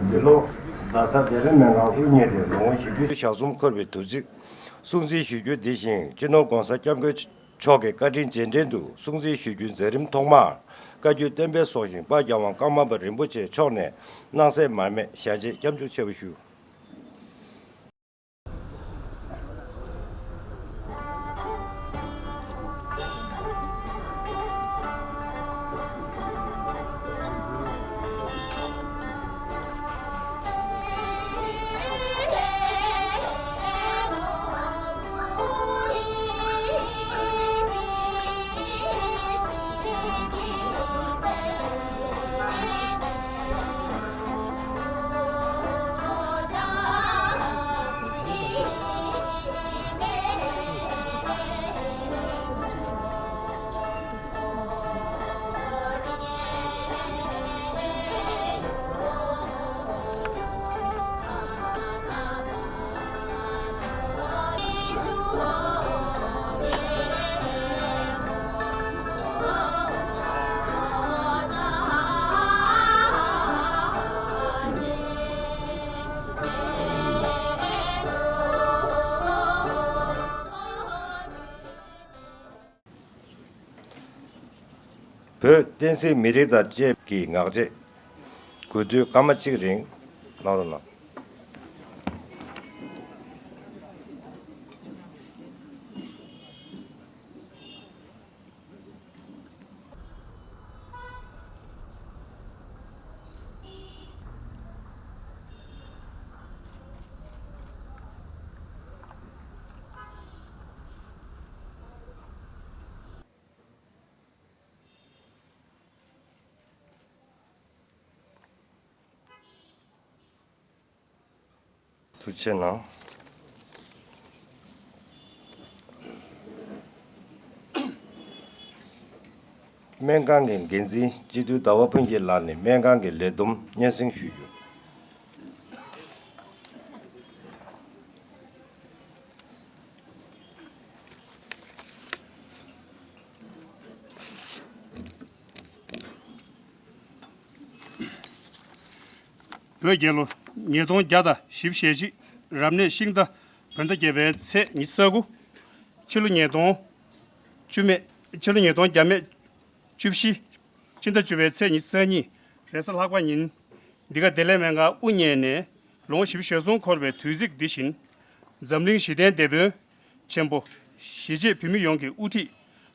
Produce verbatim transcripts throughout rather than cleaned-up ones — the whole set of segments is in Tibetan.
འདི་ལོ་རྡ་ས་བདེ་ལེགས་སྨན་ཁང་དབུ་བརྙེས་ཏེ་ལོ་ངོ་བཞི་བཅུ། ཞག་གསུམ་འཁོར་བའི་དུས་ཚིགས་སྲུང་བརྩི་ཞུ་རྒྱུ་འདི་བཞིན་སྤྱི་ནོར་༧གོང་ས་༧སྐྱབས་མགོན་མཆོག་གི་བཀའ་དྲིན་རྗེས་དྲན་དུ་སྲུང་བརྩི་ཞུ་རྒྱུའི་མཛད་རིམ་ཐོག་མར་བཀའ་བརྒྱུད་བསྟན་པའི་སྲོག་ཤིང་དཔལ་རྒྱལ་དབང་ཀརྨ་པ་རིན་པོ་ཆེ་མཆོག་ནས་སྣང་གསལ་མར་མེ་ཞལ་མཇལ་སྐྱབས་འཇུག་ཆེ་བ་ཞུ། བོད་བསྟན་སྲིད་མི་རིགས་དང་བཅས་ཀྱི་ངག་བཅད། དགུ་དུས་སྐར་མ་གཅིག་རིང་གནང་རོགས་གནང་། ཐུགས་རྗེ་གནང་། སྨན་ཁང་གི་འགན་འཛིན་སྤྱི་འཐུས་ཟླ་བ་ཕུན་སྐྱིད་ལགས་ནས་སྨན་ཁང་གི་ལས་བསྡོམས་སྙན་སེང་ཞུ་རྒྱུ། བོད་རྒྱལ་ལོ་ཉིས་སྟོང་བརྒྱ་དང་བཞི་བཅུ་ཞེ་གཅིག་རབ་གནས་ཤིང་རྟ་བོད་ཟླ་བརྒྱད་པའི་ཚེས་ཉི་ཤུ་རྩ་དགུ། ཕྱི་ལོ་ཉིས་སྟོང་བཅུ་མེད། ཕྱི་ལོ་ཉིས་སྟོང་བརྒྱ་མེད་བཅུ་བཞི། ཕྱི་ཟླ་བཅུ་པའི་ཚེས་ཉི་ཤུ་རྩ་གཉིས་རེས་གཟའ་ལྷག་པ་ཉིན། འདི་ག་བདེ་ལེགས་སྨན་ཁང་དབུ་བརྙེས་ནས་ལོ་ངོ་བཞི་བཅུ་ཞེ་གསུམ་འཁོར་བའི་དུས་ཚིགས་འདི་བཞིན། འཛམ་གླིང་ཞི་བདེའི་དེད་དཔོན་ཆེན་པོ། གཞིས་བྱེས་བོད་མི་ཡོངས་ཀྱི་དབུ་ཁྲིད།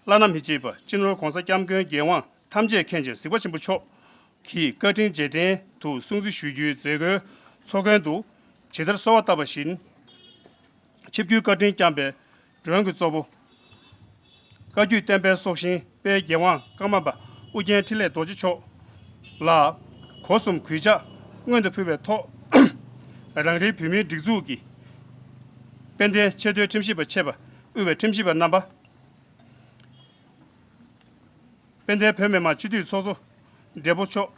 བླ་ན་མི་བརྗེད་པ་སྤྱི་ནོར་༧གོང་ས་༧སྐྱབས་མགོན་རྒྱལ་དབང་ཐམས་ཅད་མཁྱེན་ཅིང་གཟིགས་པ་ཆེན་པོ་མཆོག་གི་བཀའ་དྲིན་རྗེས་དྲན་དུ་སྲུང་བརྩི་ཞུ་རྒྱུའི་མཛད་སྒོའི་ཚོགས་མགོན་དུ་ཇི་ལྟར་གསོལ་བ་བཏབ་པ་བཞིན། ཆིབས་བསྒྱུར་བཀའ་དྲིན་བསྐྱངས་པའི་མགྲོན་གྱི་གཙོ་བོ། བཀའ་བརྒྱུད་བསྟན་པའི་སྲོག་ཤིང་དཔལ་རྒྱལ་དབང་ཀརྨ་པ་ཨུ་རྒྱན་འཕྲིན་ལས་རྡོ་རྗེ་མཆོག་ལ་སྒོ་གསུམ་གུས་ཕྱག་སྔོན་དུ་ཕུལ་བའི་ཐོག་རང་རེའི་བོད་མིའི་སྒྲིག་འཛུགས་ཀྱི་དཔལ་ལྡན་ཆེས་མཐོའི་ཁྲིམས་ཞིབ་པ་ཆེ་བ་དབུས་པའི་ཁྲིམས་ཞིབ་པ་རྣམ་པ། དཔལ་ལྡན་བོད་མི་མང་སྤྱི་འཐུས་ཚོགས་གཙོ་བགྲེས་པོ་མཆོག་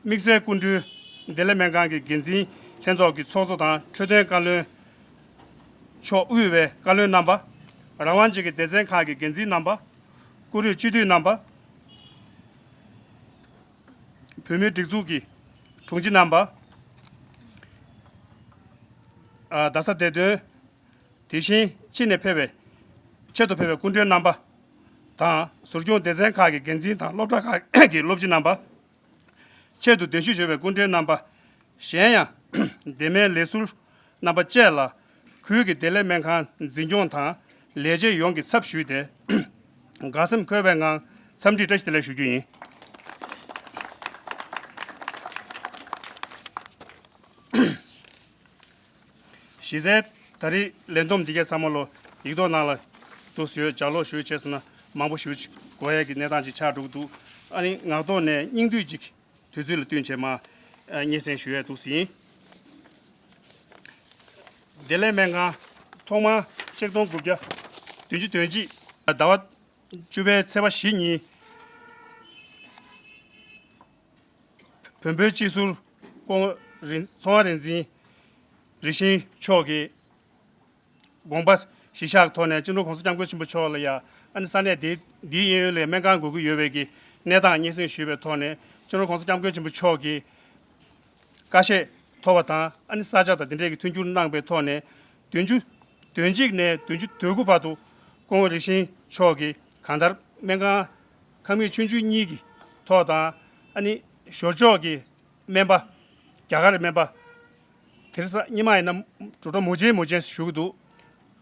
དམིགས་བསལ་སྐུ་མགྲོན་བདེ་ལེགས་སྨན་ཁང་གི་འགན་འཛིན་ལྷན་ཚོགས་ཀྱི་ཚོགས་གཙོ་དང་འཕྲོད་བསྟེན་བཀའ་བློན་མཆོག་དབུས་པའི་བཀའ་བློན་རྣམ་པ། རང་དབང་ཅན་གྱི་སྡེ་ཚན་ཁག་གི་འགན་འཛིན་རྣམ་པ། བཀུར་འོས་སྤྱི་འཐུས་རྣམ་པ། བོད་མིའི་སྒྲིག་འཛུགས་ཀྱི་དྲུང་ཆེ་རྣམ་པ། ཨ་རྡ་ས་བདེ་དོན། དེ་བཞིན་ཕྱི་ནས་ཕེབས་པའི་ཆེད་དུ་ཕེབས་པའི་སྐུ་མགྲོན་རྣམ་པ་དང་ཟུར་སྐྱོང་སྡེ་ཚན་ཁག་གི་འགན་འཛིན་དང་སློབ་གྲྭ་ཁག་གི་སློབ་སྤྱི་རྣམ་པ། ཆེད་དུ་གདན་ཞུ་ཞུས་པའི་སྐུ་མགྲོན་རྣམ་པ། གཞན་ཡང་སྡེ་སྨན་ལས་ཟུར་རྣམ་པ་བཅས་ལ་ཁུལ་གྱི་བདེ་ལེགས་སྨན་ཁང་འཛིན་སྐྱོང་དང་ལས་བྱེད་ཡོངས་ཀྱི་ཚབ་ཞུས་ཏེ། དགའ་སེམས་འཁོལ་བའི་ངང་འཚམས་འདྲི་བཀྲ་ཤིས་བདེ་ལེགས་ཞུ་རྒྱུ་ཡིན། གཞི་རྩའི་ད་རེས་ལས་བསྡོམས་འདི་གའི་ཚང་མ་ལོ་ཡིག་ཐོག་ནང་ལ་འདུག་ཡོད། ལྗགས་ཀློག་ཞུ་བྱས་སོང་ན་མང་པོ་ཞུ་དགོས་ཡས་ཀྱི་གནས་སྟངས་ཅིག་ཆགས་འགྲོ་གི་འདུག་ཨ་ནི་ངག་ཐོག་ནས་སྙིང་བསྡུས་ཅིག་དུས་ཚོད་ལ་བསྟུན་བྱས་མ་སྙན་སེང་ཞུ་ཡས་འདུག་ཡིན། བདེ་ལེགས་སྨན་ཁང་ཐོག་མར་ཆིག་སྟོང་དགུ་བརྒྱ་བདུན་ཅུ་དོན་གཅིག་ཟླ་བ་བཅུ་པའི་ཚེས་པ་བཞི་ཉིན། བོན་པོའི་སྤྱི་ཟུར་སྐུ་ངོ་རིན་ཚོང་བ་རིག་འཛིན་རིག་ཤིང་མཆོག་གིས་དགོངས་པ་གཞིར་བཞག་ཐོག་ནས་སྤྱི་ནོར་༸གོང་ས་༸སྐྱབས་མགོན་ཆེན་པོ་མཆོག་ལ་ཡ་ཨ་ནི་ས་གནས་འདི་འདིའི་གཡས་གཡོན་ལ་སྨན་ཁང་དགོས་ཀྱི་ཡོད་པའི་གི་གནས་སྟངས་སྙན་སེང་ཞུས་པའི་ཐོག་ནས་སྤྱི་ནོར་༸གོང་ས་༸སྐྱབས་མགོན་ཆེན་པོ་མཆོག་གིས་བཀའ་བཤད་ཐོབ་པ་དང་ཨ་ནི་ས་ཆ་དང་དེ་འབྲེལ་གྱི་མཐུན་འགྱུར་གནང་པའི་ཐོག་ནས་བདུན་ཅུ་དོན་གཅིག་ནས་བདུན་ཅུ་དོན་དགུ་བར་དུ་སྐུ་ངོ་རིག་ཤིང་མཆོག་གིས་གང་ལྟར་སྨན་ཁང་ཁང་མིག་ཆུང་ཆུང་གཉིས་ཀྱི་ཐོག་དང་ཨ་ནི་ཞོར་ཕྱོགས་ཀྱི་སྨན་པ། རྒྱ་གར་སྨན་པ། དེང་སང་སྔོན་མ་ཡིན་ན་ཌོག་ཊར་མུ་ཇེ་མུ་ཇེ་ཞུ་གི་འདུག་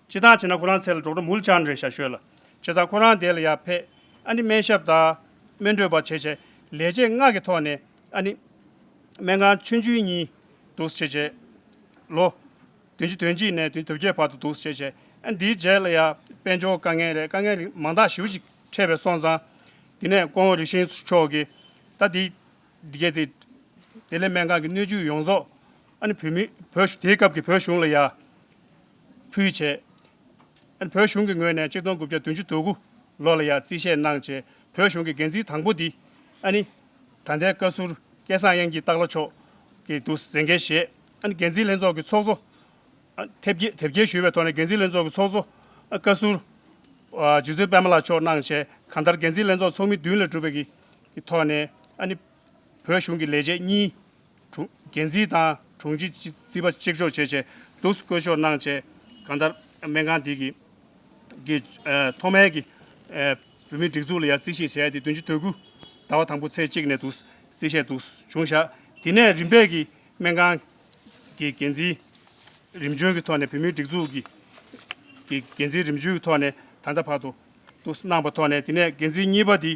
སྤྱིར་བཏང་བྱས་ན་ཁོ་རང་ཚེ་ལ་ཌོག་ཊར་མུལ་ཅན་རེད་ཤག་ཤོད་ལ། བྱས་ཙང་ཁོ་རང་དེ་ལ་ཡར་ཕེབས་ཨ་ནི་སྨན་ཞབས་དང་སྨན་སྤྲོད་པ་བྱས་བྱས་ལས་བྱེད་ལྔ་གི་ཐོག་ནས་ཨ་ནི་སྨན་ཁང་ཆུང་ཆུང་གཉིས་འདུག་བྱས་བྱས་ལོ་བདུན་ཅུ་དོན་གཅིག་ནས་བདུན་ཅུ་དོན་བརྒྱད་བར་དུ་འདུག་བྱས་བྱས་ཨ་ནི་འདིའི་རྗེས་ལ་ཡར་དཔལ་འབྱོར་དཀའ་ངལ་རེད། དཀའ་ངལ་རིགས་མང་དག་ཞེ་པོ་ཅིག་འཕྲད་པའི་སོང་ཙང་། དེ་ནས་སྐུ་ངོ་རིག་ཤིང་མཆོག་གིས་ད་འདི་འདི་གས་དེ་བདེ་ལེགས་སྨན་ཁང་གི་སྣོད་བཅུད་ཡོངས་རྫོགས་ཨ་ནི་བོད་མི་བོད་གཞུང་དེའི་སྐབས་ཀྱི་བོད་གཞུང་ལ་ཡ་ཕུལ་བྱས། ཨ་ནི་བོད་གཞུང་གི་ངོས་ནས་ཆིག་སྟོང་དགུ་བརྒྱ་བདུན་ཅུ་དོན་དགུ་ལོ་ལ་ཡ་རྩིས་བཞེས་གནང་བྱས་བོད་གཞུང་གི་འགན་འཛིན་དང་པོ་འདི་ཨ་ནི་ད་ལྟའི་བཀའ་ཟུར་སྐལ་བཟང་དབྱངས་སྐྱིད་སྟག་ལྷ་མཆོག་གིས་འདུག་གཟེངས་འགན་བཞེས། ཨ་ནི་འགན་འཛིན་ལྷན་ཚོགས་ཀྱི་ཚོགས་གཙོ་ཨ་དེབ་སྐྱེལ་དེབ་སྐྱེལ་ཞུས་པའི་ཐོག་ནས་འགན་འཛིན་ལྷན་ཚོགས་ཀྱི་ཚོགས་གཙོ་ཨ་བཀའ་ཟུར་ཨ་རྗེ་བཙུན་པད་མ་ལགས་མཆོག་གནང་བྱས་གང་ལྟར་འགན་འཛིན་ལྷན་ཚོགས་ཚོགས་མི་བདུན་ལས་གྲུབ་པའི་གི་གི་ཐོག་ནས་ཨ་ནི་བོད་གཞུང་གི་ལས་བྱེད་གཉིས། དྲུང་འགན་འཛིན་དང་དྲུང་ཆེ་རྩིས་པ་གཅིག་ལྕོགས་བྱས་བྱས་འདུག་བསྐོ་གཞག་གནང་བྱས་གང་ལྟར་སྨན་ཁང་འདི་གི་གི་ཨ་ཐོག་མའི་གི་ཨ་བོད་མིའི་སྒྲིག་འཛུགས་ལ་ཡང་རྩིས་བཞེས་བྱས་ཏེ་བདུན་ཅུ་དོན་དགུ་ཟླ་བ་དང་པོ་ཚེས་གཅིག་ནས་འདུག་རྩིས་བཞེས་འདུག་བྱུང་བཞག་དེ་ནས་རིམ་པས་ཀྱི་སྨན་ཁང་གི་འགན་འཛིན་རིམ་བྱོན་གྱི་ཐོག་ནས་བོད་མིའི་སྒྲིག་འཛུགས་ཀྱི་གི་འགན་འཛིན་རིམ་བྱོན་གྱི་ཐོག་ནས་ད་ལྟ་བར་དུ་འདུག་གནང་པ་ཐོག་ནས་དེ་ནས་འགན་འཛིན་གཉིས་པ་དེ་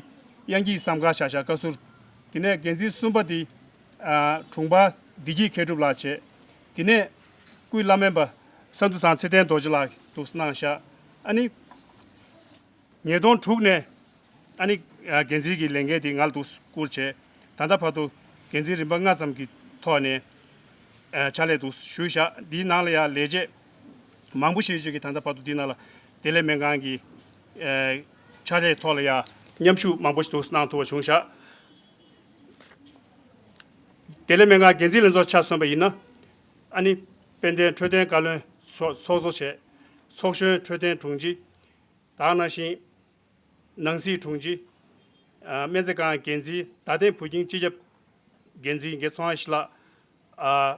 དབྱངས་སྐྱིད་བསམ་དཀར་ཤག་ཤག་བཀའ་ཟུར། དེ་ནས་འགན་འཛིན་གསུམ་པ་དེ་ཨ་དྲུང་འཕར་བདེ་སྐྱིད་མཁས་གྲུབ་ལགས་བྱས། དེ་ནས་སྐུའི་བླ་སྨན་པ་ས་འདུ་ཚང་ཚེ་བརྟན་རྡོ་རྗེ་ལགས་འདུག་གནང་ཤག་ཨ་ནི་ཉིས་སྟོང་དྲུག་ནས་ཨ་ནི་ཨ་འགན་འཛིན་གྱི་ལས་འགན་དེ་ང་ལ་འདུག་བསྐུར་བྱས་ད་ལྟ་བར་དུ་འགན་འཛིན་རིམ་པ་ལྔ་ཙམ་གྱི་ཐོག་ནས་ཨ་ཕྱག་ལས་འདུག་ཞུས་ཤག་འདིའི་ནང་ལ་ཡང་ལས་བྱེད་མང་པོ་ཞིག་ཅིག་གིས་ད་ལྟ་བར་དུ་འདི་ནང་ལ་བདེ་ལེགས་སྨན་ཁང་གི་ཨ་ཕྱག་ལས་ཐོག་ལ་ཡང་མཉམ་ཞུགས་མང་པོ་ཞིག་འདུག་གནང་ཐུབ་པ་བྱུང་ཤག་བདེ་ལེགས་སྨན་ཁང་འགན་འཛིན་ལྷན་ཚོགས་ཆ་མཚོན་པ་ཡིན་ན་ཨ་ནི་དཔལ་ལྡན་འཕྲོད་བསྟེན་བཀའ་བློན་ཚོགས་ཚོགས་གཙོ་བྱས། ཚོགས་གཞོན་འཕྲོད་བསྟེན་དྲུང་ཆེ། དེ་ནང་བཞིན་ནང་སྲིད་དྲུང་ཆེ། ཨ་སྨན་རྩིས་ཁང་འགན་འཛིན། རྡ་སྟེང་བོད་ཁྱིམ་སྤྱི་ཁྱབ་འགན་འཛིན་དགེ་ཚོང་ཞི་ལགས་ཨ་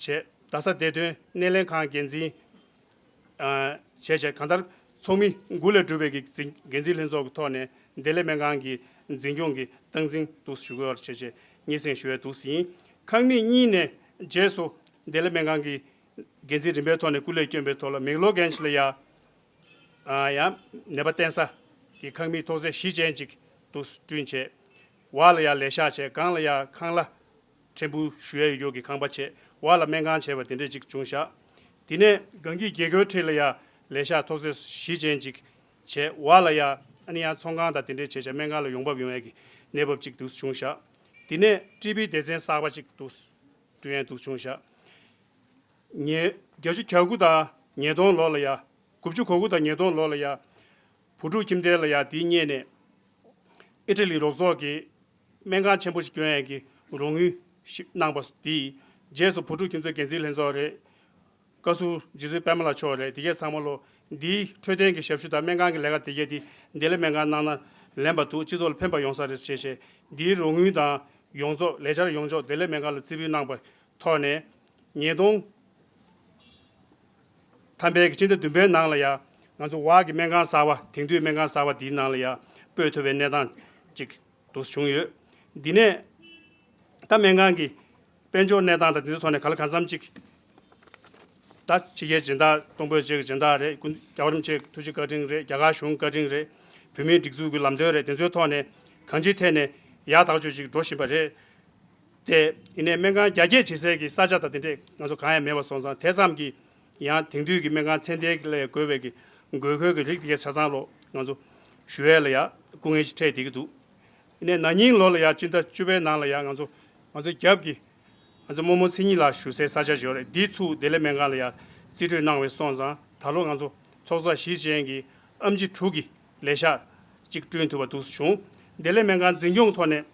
བྱས། རྡ་ས་བདེ་དོན་སྣེ་ལེན་ཁང་འགན་འཛིན་ཨ་བྱས་བྱས་གང་ལྟར་ཚོགས་མི་དགུ་ལས་གྲུབ་པའི་གི་འཛིན་འགན་འཛིན་ལྷན་ཚོགས་ཀྱི་ཐོག་ནས་བདེ་ལེགས་སྨན་ཁང་གི་འཛིན་སྐྱོང་གི་སྟངས་འཛིན་འདུག་ཞུ་དགོས་པར་བྱས་བྱས་སྙན་སེང་ཞུ་ཡས་འདུག་ཡིན། ཁང་མིག་གཉིས་ནས་རྗེས་སུ་བདེ་ལེགས་སྨན་ཁང་གི་འགན་འཛིན་རིམ་པའི་ཐོག་ནས་སྐུ་ལས་བསྐྱོན་པའི་ཐོག་ལ་མེག་ལོར་གྷན་ཇི་ལ་ཡ། ཨ་ཡང་ནད་པ་བསྟེན་ས་ཀྱི་ཁང་མིག་ཐོག་ཚད་བཞི་ཅན་ཅིག་ཏུ་བསྐྲུན་བྱས། འོག་ལ་ཡང་ལས་ཤག་བྱས། སྒང་ལ་ཡང་ཁང་གླ་ཕྲན་བུ་ཞུ་ཡས་ཡོད་ཀྱི་ཁང་པ་བྱས། འོག་ལ་སྨན་ཁང་བྱས་པ་དེ་འདྲས་ཅིག་བྱུང་བཞག་དེ་ནས་སྒང་གི་རྒྱལ་སྒོའི་འཁྲིས་ལ་ཡང་ལས་ཤག་ཐོག་ཚད་བཞི་ཅན་ཅིག་བྱས། འོག་ལ་ཡང་ཨ་ནི་ཡང་ཚོང་ཁང་དང་དེ་འདྲས་བྱས་བྱས་སྨན་ཁང་ལ་ཡོང་འབབ་ཡོང་ཡས་ཀྱི་གནས་བབ་ཅིག་ཏུ་བྱུང་བཞག་དེ་ནས་ཀྲི་པི་སྡེ་ཚན་གསར་པ་ཅིག་ཏུ་བསྐྲུན་ཡས་ཏུ་བྱུང་བཞག་ཉིས་བརྒྱད་ཅུ་གྱ་དགུ་དང་ཉིས་སྟོང་ལོ་ལ་ཡ། དགུ་བཅུ་གོ་དགུ་དང་ཉིས་སྟོང་ལོ་ལ་ཡ། བུ་ཕྲུག་ཁྱིམ་སྡེ་ལ་ཡ་དེའི་སྔོན་ནས་ཨི་ཊ་ལི་རོགས་ཚོགས་ཀྱིས་སྨན་ཁང་ཆེན་པོ་ཞིག་བསྐྲུན་ཡས་ཀྱི་རོགས་དངུལ་ཞིག་གནང་པ་དེའི་རྗེས་སུ་བུ་ཕྲུག་ཁྱིམ་སྡེ་འགན་འཛིན་ལྷན་ཚོགས་རེད། བཀའ་ཟུར་རྗེ་བཙུན་པད་མ་ལགས་མཆོག་རེད། དེ་གས་ཚང་མ་ལོ་འདིའི་འཕྲོད་བསྟེན་གྱི་ཞབས་ཞུ་དང་སྨན་ཁང་གི་ལས་ཀ་དེ་གས་དེ་བདེ་ལེགས་སྨན་ཁང་གནང་ན་ལན་པ་འདུག་སྤྱི་ཚོགས་ལ་ཕན་པ་ཡོང་ས་རེད་ཅེས་བྱས་འདིའི་རོགས་དངུལ་དང་ཡོངས་རྫོགས་ལས་འཆར་ཡོངས་རྫོགས་བདེ་ལེགས་སྨན་ཁང་ལ་རྩིས་འབུལ་གནང་པ། ཐོག་ནས་ཉིས་སྟོང་ ཐམ་པའི་གི་སྤྱི་ཟླ་བདུན་པའི་ནང་ལ་ཡ་ང་ཚོ་བར་གྱི་སྨན་ཁང་གསར་པ། དེང་དུས་སྨན་ཁང་གསར་པ་འདིའི་ནང་ལ་ཡ་སྤོས་ཐུབ་པའི་གནས་སྟངས་ཅིག་འདུག་བྱུང་ཡོད། འདི་ནས་ད་སྨན་ཁང་གི་དཔལ་འབྱོར་གནས་སྟངས་དང་དེ་ཚོའི་ཐོག་ནས་ག་ལ་གང་འཚམ་ཅིག་ད་ཕྱི་རྒྱལ་སྦྱིན་བདག་སྟོང་དཔོན་བཅས་ཀྱི་སྦྱིན་བདག་རེད། ཀུན་རྒྱལ་བ་རིན་པོ་ཆེ་ཐུགས་རྗེ་བཀའ་དྲིན་རེད། རྒྱ་གར་གཞུང་བཀའ་དྲིན་རེད། བོད་མིའི་སྒྲིག་འཛུགས་ཀྱི་ལམ་སྟོན་རེད། དེ་ཚོའི་ཐོག་ནས་གང་ཅིའི་ཐད་ནས་ཡག་ཐག་ཆོད་ཅིག་འགྲོ་བཞིན་པ་རེད། དེ་ཡིན་ནའི་སྨན་ཁང་རྒྱ་སྐྱེད་བྱེད་སའི་གི་ས་ཆ་དང་དེ་འདྲས་ང་ཚོ་གང་ཡང་མེད་པ་སོང་ཙང་། དེ་ཙམ་གྱིས་ཡང་དེང་དུས་ཀྱི་སྨན་ཁང་ཚད་ལྡན་ལ་དགོས་པའི་གི་དགོས་མཁོའི་གི་རིགས་དེ་གའི་ཆ་ཚང་ལོ་ང་ཚོ་ཞུ་ཡས་ལ་ཡ་སྐུ་ངལ་ཞིག་འཕྲད་བསྡད་ཀྱི་འདུག་ཡིན་ནའི་ན་ནིང་ལོ་ལ་ཡ་སྤྱི་ཟླ་བཅུ་པའི་ནང་ལ་ཡ་ང་ཚོ་ང་ཚོའི་རྒྱབ་ཀྱི་ང་ཚོ་རྨོ་མོ་མཚན་ཉིད་ལགས་བཞུགས་སའི་ས་ཆ་ཞིག་ཡོད་རེད། འདི་ཚུར་བདེ་ལེགས་སྨན་ཁང་ལ་ཡ་རྩིས་སྤྲོད་གནང་བའི་སོང་ཙང་། ད་ལོ་ང་ཚོ་ཚོགས་བསགས་གཞི་ཅན་གྱི་ཨེམ་ཆི་དྲུག་གི་ལས་ཤག་ཅིག་བསྐྲུན་ཐུབ་པ་འདུག་བྱུང་། བདེ་ལེགས་སྨན་ཁང་འཛིན་སྐྱོང་གི་ཐོག་ནས་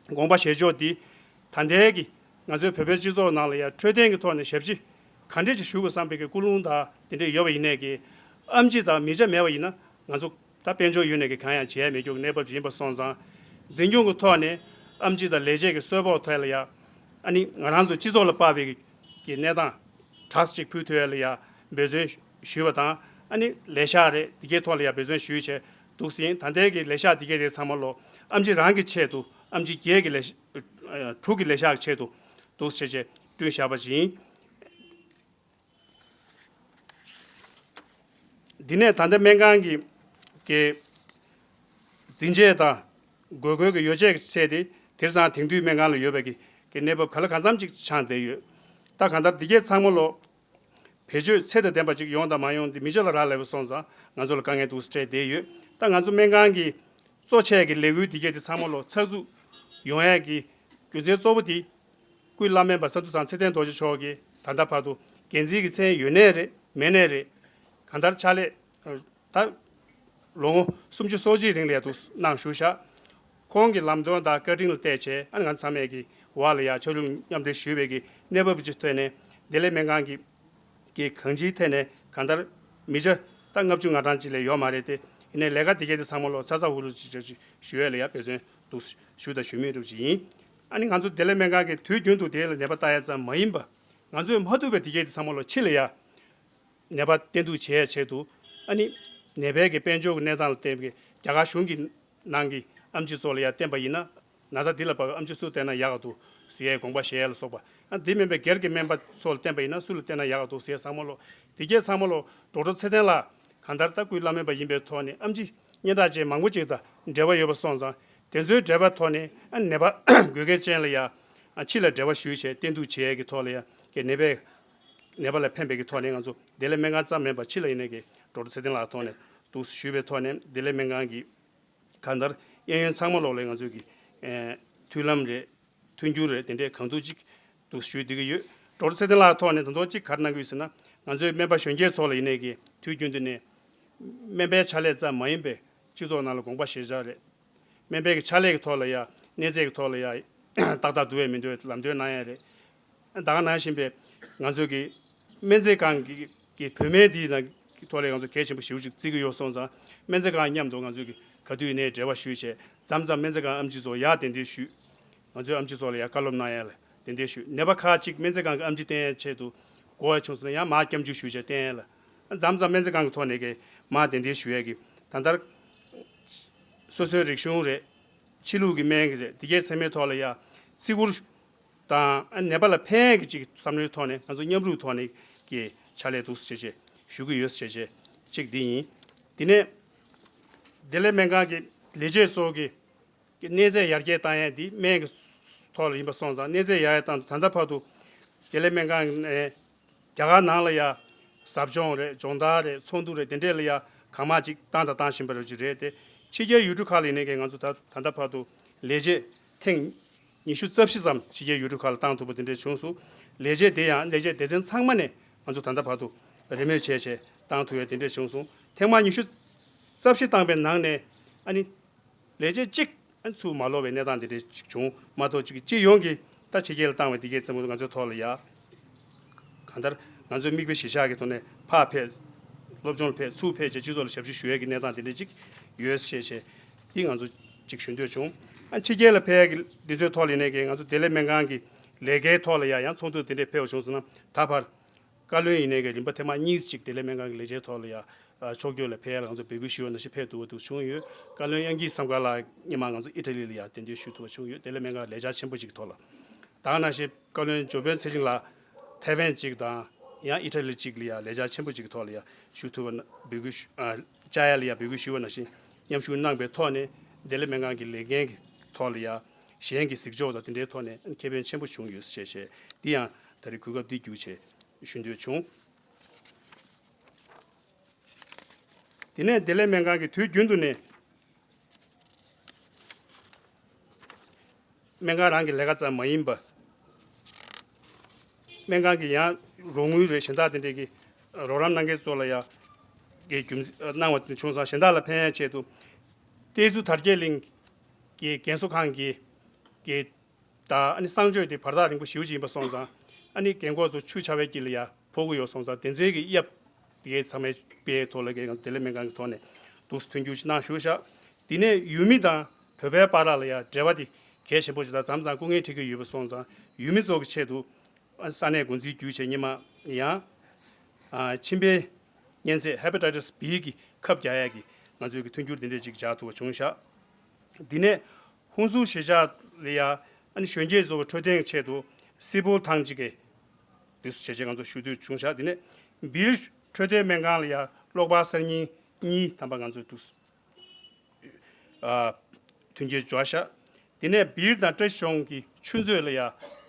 དགོངས་པ་བཞེས་ཕྱོགས་འདི། ད་ལྟའི་གི་ང་ཚོའི་བོད་པའི་སྤྱི་ཚོགས་ནང་ལ་ཡ་འཕྲོད་བསྟེན་གྱི་ཐོག་ནས་ཞབས་ཕྱི་ག་འདྲས་ཅིག་ཞུ་དགོས་བསམ་པའི་གི་ཀུན་སློང་དང་དེ་འདྲས་ཡོད་པ་ཡིན་ནའི་གི་ཨེམ་ཆི་དང་མི་ཆ་མེད་པ་ཡིན་ན་ང་ཚོ་ད་དཔལ་འབྱོར་ཡོད་ནའི་གི་གང་ཡང་བྱས་མེད་རྒྱུ་གི་གནས་བབ་ཅིག་ཡིན་པ་སོང་ཙང་། འཛིན་སྐྱོང་གི་ཐོག་ནས་ཨེམ་ཆི་དང་ལས་བྱེད་ཀྱི་གསོལ་ཕོགས་ཐད་ལ་ཡ་ཨ་ནི་ང་རང་ཚོ་སྤྱི་ཚོགས་ལ་དཔག་པའི་གི་གནས་སྟངས་དྲག་ཅིག་ཕུལ་ཐུབ་ཡ་ལ་ཡ་འབད་བརྩོན་ཞུས་པ་དང་། ཨ་ནི་ལས་ཤག་རེད། འདི་གའི་ཐོག་ལ་ཡ་འབད་བརྩོན་ཞུས་བྱས་འདུག་ཟིན། ད་ལྟའི་གི་ལས་ཤག་འདི་གའི་དེ་ཚང་མ་ལོ་ཨེམ་ཆི་རང་གི་ཆེད་དུ། ཨེམ་ཆི་བརྒྱད་ཀྱི་ལས་ཤག་ཨ་དྲུག་གི་ལས་ཤག་གི་ཆེད་དུ་འདུག་བྱས་བྱས་བསྐྲུན་བཞག་པ་ཅིག་ཡིན། འདི་ནས་ད་ལྟ་སྨན་ཁང་གི་གི་འཛིན་ཆས་དང་དགོས་མཁོའི་གི་ཡོ་བྱད་ཀྱི་ཚད་དེ་དེང་སང་དེང་དུས་སྨན་ཁང་ལ་ཡོད་པའི་གི་གི་གནས་བབ་ག་ལ་གང་འཚམ་ཅིག་ཆགས་བསྡད་ཡོད། ད་གང་ལྟར་འདི་གའི་ཚང་མ་ལོ་བེད་སྤྱོད་ཚད་དང་ལྡན་པ་ཅིག་ཡོང་དང་མ་ཡོང་དེ་མི་ཆོག་ལ་རག་ལས་པ་སོང་ཙང་ང་ཚོ་ལ་དཀའ་ངལ་འདུག་སེ་འཕྲད་བསྡད་ཡོད། ད་ང་ཚོ་སྨན་ཁང་གི་གཙོ་ཆེ་གི་ལས་འགུལ་འདི་གའི་དེ་ཚང་མ་ལོ་ཚགས་ཚུད་ཡོང་ཡས་ཀྱི་རྒྱུ་མཚན་གཙོ་བོ་དེ། སྐུའི་བླ་སྨན་པ་ས་འདུ་ཚང་ཚེ་བརྟན་རྡོ་རྗེ་མཆོག་གིས་ད་ལྟ་བར་དུ་འགན་འཛིན་གྱི་མཚན་ཡོད་ནའི་རེད། མེད་ནའི་རེད། གང་ལྟར་ཕྱག་ལས་ད་ལོ་ངོ་སུམ་ཅུ་སོ་གཅིག་རིང་ལ་ཡ་འདུག་གནང་བཞུགས་བཞག་ཁོང་གི་ལམ་སྟོན་དང་བཀའ་དྲིན་ལ་བརྟེན་བྱས། ཨ་ནི་ང་ཚང་མས་ཀྱི་བར་ལ་ཡ་ཕྱག་ལས་མཉམ་འབྲེལ་ཞུས་པའི་གི་གནས་བབ་ཅིག་ཐོན་ནས། བདེ་ལེགས་སྨན་ཁང་གི་གི་གང་ཅིའི་ཐད་ནས་གང་ལྟར་མི་ཆ་ད་ལྔ་བཅུ་ང་གྲངས་ཅིག་ལས་ཡོད་མ་རེད་དེ། ཡིན་ནའི་ལས་ཀ་དེ་གའི་དེ་ཚང་མ་ལོ་ཚ་ཚ་འུར་འུར་ཅིག་ཅིག་ཞུ་ཡས་ལ་ཡ་འབད་བརྩོན་འདུག་ཞུ་དང་ཞུ་མུས་འདྲ་ཅིག་ཡིན། ཨ་ནི་ང་ཚོ་བདེ་ལེགས་སྨན་ཁང་གིས་དུས་རྒྱུན་དུ་དེ་ལ་ནད་པ་བལྟ་ཡ་ཙམ་མ་ཡིན་པ། ང་ཚོས་མ་ཐུབ་པའི་དེ་གའི་དེ་ཚང་མ་ལོ་ཕྱི་ལ་ཡ་ནད་པ་བསྟེན་གཏུག་བྱེད་ཡ་ཆེད་དུ། ཨ་ནི་ནད་པའི་གི་དཔལ་འབྱོར་གྱི་གནས་སྟངས་ལ་བརྟེན་པའི་རྒྱ་གར་གཞུང་གི་ནང་གི་ཨེམ་ཆི་ཚོ་ལ་ཡ་བསྟན་པ་ཡིན་ན། ན་ཚ་འདི་ལ་བབས་ཨེམ་ཆི་སུ་བསྟེན་ན་ཡག་ག་འདུག་ཟེར་ཡའི་དགོངས་པ་བཞེས་ཡ་ལ་སོགས་པ། ཨ་འདི་མིན་པའི་སྒེར་གྱི་སྨན་པ་ཚོ་ལ་བསྟེན་པ་ཡིན་ན་སུ་ལ་བསྟེན་ན་ཡག་ག་འདུག་ཟེར་ཡ་ཚང་མ་ལོ། དེ་གས་ཚང་མ་ལོ་ཌོག་ཊར་ཚེ་བརྟན་ལགས་གང་ལྟར་ད་སྐུའི་བླ་སྨན་པ་ཡིན་པའི་ཐོག་ནས་ཨེམ་ཆི་སྙན་གྲགས་ཅན་མང་པོ་ཅིག་དང་འབྲེལ་བ་ཡོད་པ་སོང་ཙང་། དེ་ཚོའི་འབྲེལ་བའི་ཐོག་ནས་ཨ་ནད་པ་དགོས་གལ་ཅན་ལ་ཡ་ཨ་ཕྱི་ལ་འབྲེལ་བ་ཞུས་བྱས་བསྟེན་གཏུག་བྱེད་ཡས་ཀྱི་ཐོག་ལ་ཡ་གི་ནད་པའི་ནད་པ་ལ་ཕན་པའི་གི་ཐོག་ནས་ང་ཚོ་བདེ་ལེགས་སྨན་ཁང་ཙམ་མིན་པར་ཕྱི་ལ་ཡིན་ནའི་གི་ཌོག་ཊར་ཚེ་བརྟན་ལགས་ཐོག་ནས་འདུག་ཞུས་པའི་ཐོག་ནས། བདེ་ལེགས་སྨན་ཁང་གི་གང་ལྟར་གཡས་གཡོན་ཚང་མ་ལོག་ལ་ང་ཚོས་ཀྱི་ཨེ་མཐུན་ལམ་རེད། མཐུན་འགྱུར་རེད། དེ་འདྲའི་གང་ཐུབ་ཅིག་འདུག་ཞུས་བསྡད་ཀྱི་ཡོད། ཌོག་ཊར་ཚེ་བརྟན་ལགས་ཐོག་ནས་ད་དུང་གཅིག་ག་རེ་གནང་གི་ཡོད་ཟེར་ན། ང་ཚོའི་སྨན་པ་གཞོན་སྐྱེས་ཚོ་ལ་ཡིན་ནའི་གི་དུས་རྒྱུན་དུ་ནས་སྨན་པའི་ཕྱག་ལས་ཙམ་མ་ཡིན་པའི་སྤྱི་ཚོགས་ནང་ལ་དགོངས་པ་བཞེས་བཞག་རེད། སྨན་པའི་གི་ཕྱག་ལས་ཀྱི་ཐོག་ལ་ཡ་གནས་ཚད་ཀྱི་ཐོག་ལ་ཡ་ཏག་ཏག་འདུག་པས་མི་འདུག་པས་ལམ་སྟོན་གནང་ཡ་རེད། ད་ག་ནང་བཞིན་པའི་ང་ཚོ་གི་སྨན་རྩིས་ཁང་གི་གི་བུད་མེད་འདིའི་ནང་གི་ཐོག་ལ་ང་ཚོ་གལ་ཆེན་པོ་ཞེ་པོ་ཅིག་བརྩི་གི་ཡོད་སོང་ཙང་། སྨན་རྩིས་ཁང་མཉམ་དུ་ང་ཚོ་གི་ག་དུས་ཡིན་ནའི་འབྲེལ་བ་ཞུས་བྱས། མཚམས་མཚམས་སྨན་རྩིས་ཁང་ཨེམ་ཆི་ཚོ་ཡར་གདན་འདྲེན་ཞུས། ང་ཚོའི་ཨེམ་ཆི་ཚོ་ལ་ཡར་བཀའ་སློབ་གནང་ཡ་ལ་གདན་འདྲེན་ཞུས། ནད་པ་ཁག་ཅིག་སྨན་རྩིས་ཁང་གི་ཨེམ་ཆི་བསྟེན་ཡའི་ཆེད་དུ་དགོས་ཡ་བྱུང་སོང་ན་ཡང་མར་སྐྱབས་འཇུག་ཞུས་བྱས་བསྟེན་ཡ་ལ། མཚམས་མཚམས་སྨན་རྩིས་ཁང་གི་ཐོག་ནས་གི་མར་གདན་འདྲེན་ཞུ་ཡ་གི་ད་ལྟར་སོ་སོའི་རིག་གཞུང་རེད། ཕྱི་ལུགས་ཀྱི་སྨན་གྱི་རེད། འདི་གའི་ཚང་མའི་ཐོག་ལ་ཡ་བརྩི་བཀུར་དང་ནད་པ་ལ་ཕན་གྱི་ཅིག་བསམ་བློའི་ཐོག་ནས་ང་ཚོ་མཉམ་རུབ་ཐོག་ནས་ཀྱི་ཕྱག་ལས་འདུག་སེ་བྱས་བྱས་ཞུ་གི་ཡོད་ཟེར་བྱས་བྱས་གཅིག་འདི་ཡིན། དེ་ནས་བདེ་ལེགས་སྨན་ཁང་གི་ལས་བྱེད་ཚོ་གི་གནས་ཚད་ཡར་རྒྱས་བཏང་ཡས་འདི་སྨན་གྱི་ཐོག་ལ་ཡིན་པ་སོང་ཙང་། གནས་ཚད་ཡར་ཡས་བཏང་དུས་ད་ལྟ་བར་དུ་བདེ་ལེགས་སྨན་ཁང་ནས་རྒྱ་གར་ནང་ལ་ཡ་ཟབ་སྦྱོང་རེད། སྦྱོང་བརྡར་རེད། ཚོགས་འདུ་རེད། དེ་འདྲས་ལ་ཡ་གང་མང་ཅིག་བཏང་དང་བཏང་བཞིན་པ་རེད་ཅིག་རེད་དེ། ཕྱི་རྒྱལ་ཡུལ་གྲུ་ཁག་ལ་ཡིན་ནའི་གི་ང་ཚོ་ད་ད་ལྟ་བར་དུ་ལས་བྱེད་ཐེངས་ཉི་ཤུ་རྩ་བཞི་ཙམ་ཕྱི་རྒྱལ་ཡུལ་གྲུ་ཁག་ལ་བཏང་ཐུབ་པ་དེ་འདྲས་བྱུང་སོང་། ལས་བྱེད་དེ་ཡང་ལས་བྱེད་སྡེ་ཚན་ཚང་མ་ནས་ང་ཚོ་ད་ལྟ་བར་དུ་རེས་མོས་བྱས་བྱས་བཏང་ཐུབ་ཡ་དེ་འདྲས་བྱུང་སོང་། ཐེངས་མ་ཉི་ཤུ་རྩ་བཞི་བཏང་པའི་ནང་ནས་ཨ་ནི་ལས་བྱེད་གཅིག་ཨ་ཚུར་མ་ལོག་པའི་གནས་སྟངས་དེ་འདྲ་ཅིག་བྱུང་མ་གཏོགས། ཅིག་སྤྱི་ཡོངས་ཀྱི་ད་ཕྱི་རྒྱལ་ལ་བཏང་བའི་དེ་གའི་ཙམ་ང་ཚོའི་ཐོག་ལ་ཡ། གང་ལྟར་ང་ཚོའི་མིག་དཔེ་གཞིར་བཞག་གི་ཐོག་ནས་ཕར་ཕེབས། སློབ་སྦྱོང་ལ་ཕེབས། ཚུར་ཕེབས་བྱས་སྤྱི་ཚོགས་ལ་ཞབས་ཕྱི་ཞུ་ཡས་ཀྱི་གནས་སྟངས་དེ་འདྲ་ཅིག་ཡོད་ཞེས་བྱས། འདི་ང་ཚོ་ཅིག་ཞུ་འདོད་བྱུང་། ཨ་ཕྱི་རྒྱལ་ལ་ཕེབས་ཡས་ཀྱི་འདི་ཚོའི་ཐོག་ལ་ཡིན་ནའི་གི་ང་ཚོ་བདེ་ལེགས་སྨན་ཁང་གི་ལས་ཀའི་ཐོག་ལ་ཡ་ཡང་ཚོགས་འདུ་དེ་འདྲ་ཕེབས་པ་བྱུང་སོང་ན། ད་བར་ བཀའ་བློན་ཡིན་ནའི་གི་རིམ་པ་ཐེངས་མ་གཉིས་ཅིག་བདེ་ལེགས་སྨན་ཁང་གི་ལས་བྱེད་ཐོག་ལ་ཡ་ཕྱོགས་བསྐྱོད་ལ་ཕེབས་ཡ་ལ་ང་ཚོ་འབོད་སྐུལ་ཞུས་པ་ནང་བཞིན་ཕེབས་ཐུབ་པ་འདུག་བྱུང་ཡོད། བཀའ་བློན་དབྱངས་སྐྱིད་བསམ་དཀར་ལགས་སྔོན་མ་ང་ཚོ་ཨི་ཊ་ལི་ལ་ཡ་གདན་འདྲེན་ཞུ་ཐུབ་པ་བྱུང་ཡོད། བདེ་ལེགས་སྨན་ཁང་ལས་འཆར་ཆེན་པོ་ཅིག་གི་ཐོག་ལ། ད་ག་ནང་བཞིན་བཀའ་བློན་ཇོ་དཔོན་ཚེ་རིང་ལགས་ཐའེ་ཝན་ཅིག་དང་ཡང་ཨི་ཊ་ལི་ཅིག་ལ་ཡ་ལས་འཆར་ཆེན་པོ་ཅིག་གི་ཐོག་ལ་ཡ་ཞུ་ཐུབ་པ་ན་འབོད་སྐུལ་ཞུ་ཨ། བཅར་ཡ་ལ་ཡ་འབོད་སྐུལ་ཞུས་པ་ནང་བཞིན་མཉམ་ཞུགས་གནང་པའི་ཐོག་ནས་བདེ་ལེགས་སྨན་ཁང་གི་ལས་འགན་གྱི་ཐོག་ལ་ཡ་གཞན་གྱི་གཟིགས་ཕྱོགས་དང་དེ་འདྲའི་ཐོག་ནས་ཁེ་ཕན་ཆེན་པོ་བྱུང་ཡོད་ཞེས་བཤད། འདི་ཡང་ད་རེས་གོ་སྐབས་འདི་བརྒྱུད་བྱས་ཞུ་འདོད་བྱུང་། དེ་ནས་བདེ་ལེགས་སྨན་ཁང་གིས་དུས་རྒྱུན་དུ་ནས་སྨན་ཁང་རང་གི་ལས་ཀ་ཙམ་མ་ཡིན་པ། སྨན་ཁང་གི་ཡང་རོགས་དངུལ་རེད་གཞན་དག་དེ་འདྲས་ཀྱི་རོགས་རམ་གནང་མཁན་ཚོ་ལ་ཡང་གི་རྒྱུ་མཚན་གནང་བ་དེ་བྱུང་ཙང་གཞན་དག་ལ་ཕན་ཡ་ཆེད་དུ། ཏེ་ཟུ་དར་རྒྱས་གླིང་གི་རྒན་གསོ་ཁང་གི་གི་ད་ཨ་ནི་གསང་སྤྱོད་དེ་བར་ཐག་རིང་པོ་ཞེ་པོ་ཅིག་ཡིན་པ་སོང་ཙང་ཨ་ནི་རྒན་གོག་ཚོ་ཆུ་ཆ་བའི་དཀྱིལ་ལ་ཡ་ཕོག་གི་ཡོད་སོང་ཙང་དེ་ཚོའི་གི་གཡབ་དེ་གའི་ཚང་མའི་པའི་ཐོག་ལ་གི་བདེ་ལེགས་སྨན་ཁང་གི་ཐོག་ནས་འདུག་སེ་མཐུན་འགྱུར་ཞིག་གནང་ཞུ་བཞག་དེ་ནས་ཡུལ་མི་དང་བོད་པའི་བར་ལ་ཡ་འབྲེལ་བ་དེ་གལ་ཆེན་པོ་ཞིག་དང་མཚམས་མཚམས་སྐུ་ངལ་འཕྲད་ཀྱི་ཡོད་པ་སོང་ཙང་ཡུལ་མི་ཚོ་གི་ཆེད་དུ་ས་གནས་འགོ་འཛིན་བརྒྱུད་བྱས་ཉི་མ་ཡང་ཨ་མཆིན་པའི་གཉན་ཚད་Hepatitis B གི་ཁབ་རྒྱག་ཡ་གི་ང་ཚོས་གི་མཐུན་འགྱུར་འདི་འདྲས་ཅིག་བྱ་ཐུབ་པ་བྱུང་ཤག་དེ་ནས་ཧུན་སུར་གཞིས་ཆགས་ལ་ཡ་ཨ་ནི་གཞོན་སྐྱེས་ཚོ་གི་འཕྲོད་བསྟེན་གྱི་ཆེད་དུ་སི་པོལ་ཐང་ཅིག་གི་དུས་སུ་བྱས་རྗེས་ང་ཚོ་ཞུ་འདོད་བྱུང་ཤག་དེ་ནས་བིལ་འཕྲོད་བསྟེན་སྨན་ཁང་ལ་ཡ་གློག་པར་གསར་རྙིང་གཉིས་ཐམ་པ་ང་ཚོས་དུས་སུ་ཨ་མཐུན་རྐྱེན་སྦྱོར་ཤག་དེ་ནས་བིལ་དང་བཀྲ་ཤིས་ལྗོངས་ཀྱི་ཆུ་མཛོད་ལ་ཡ་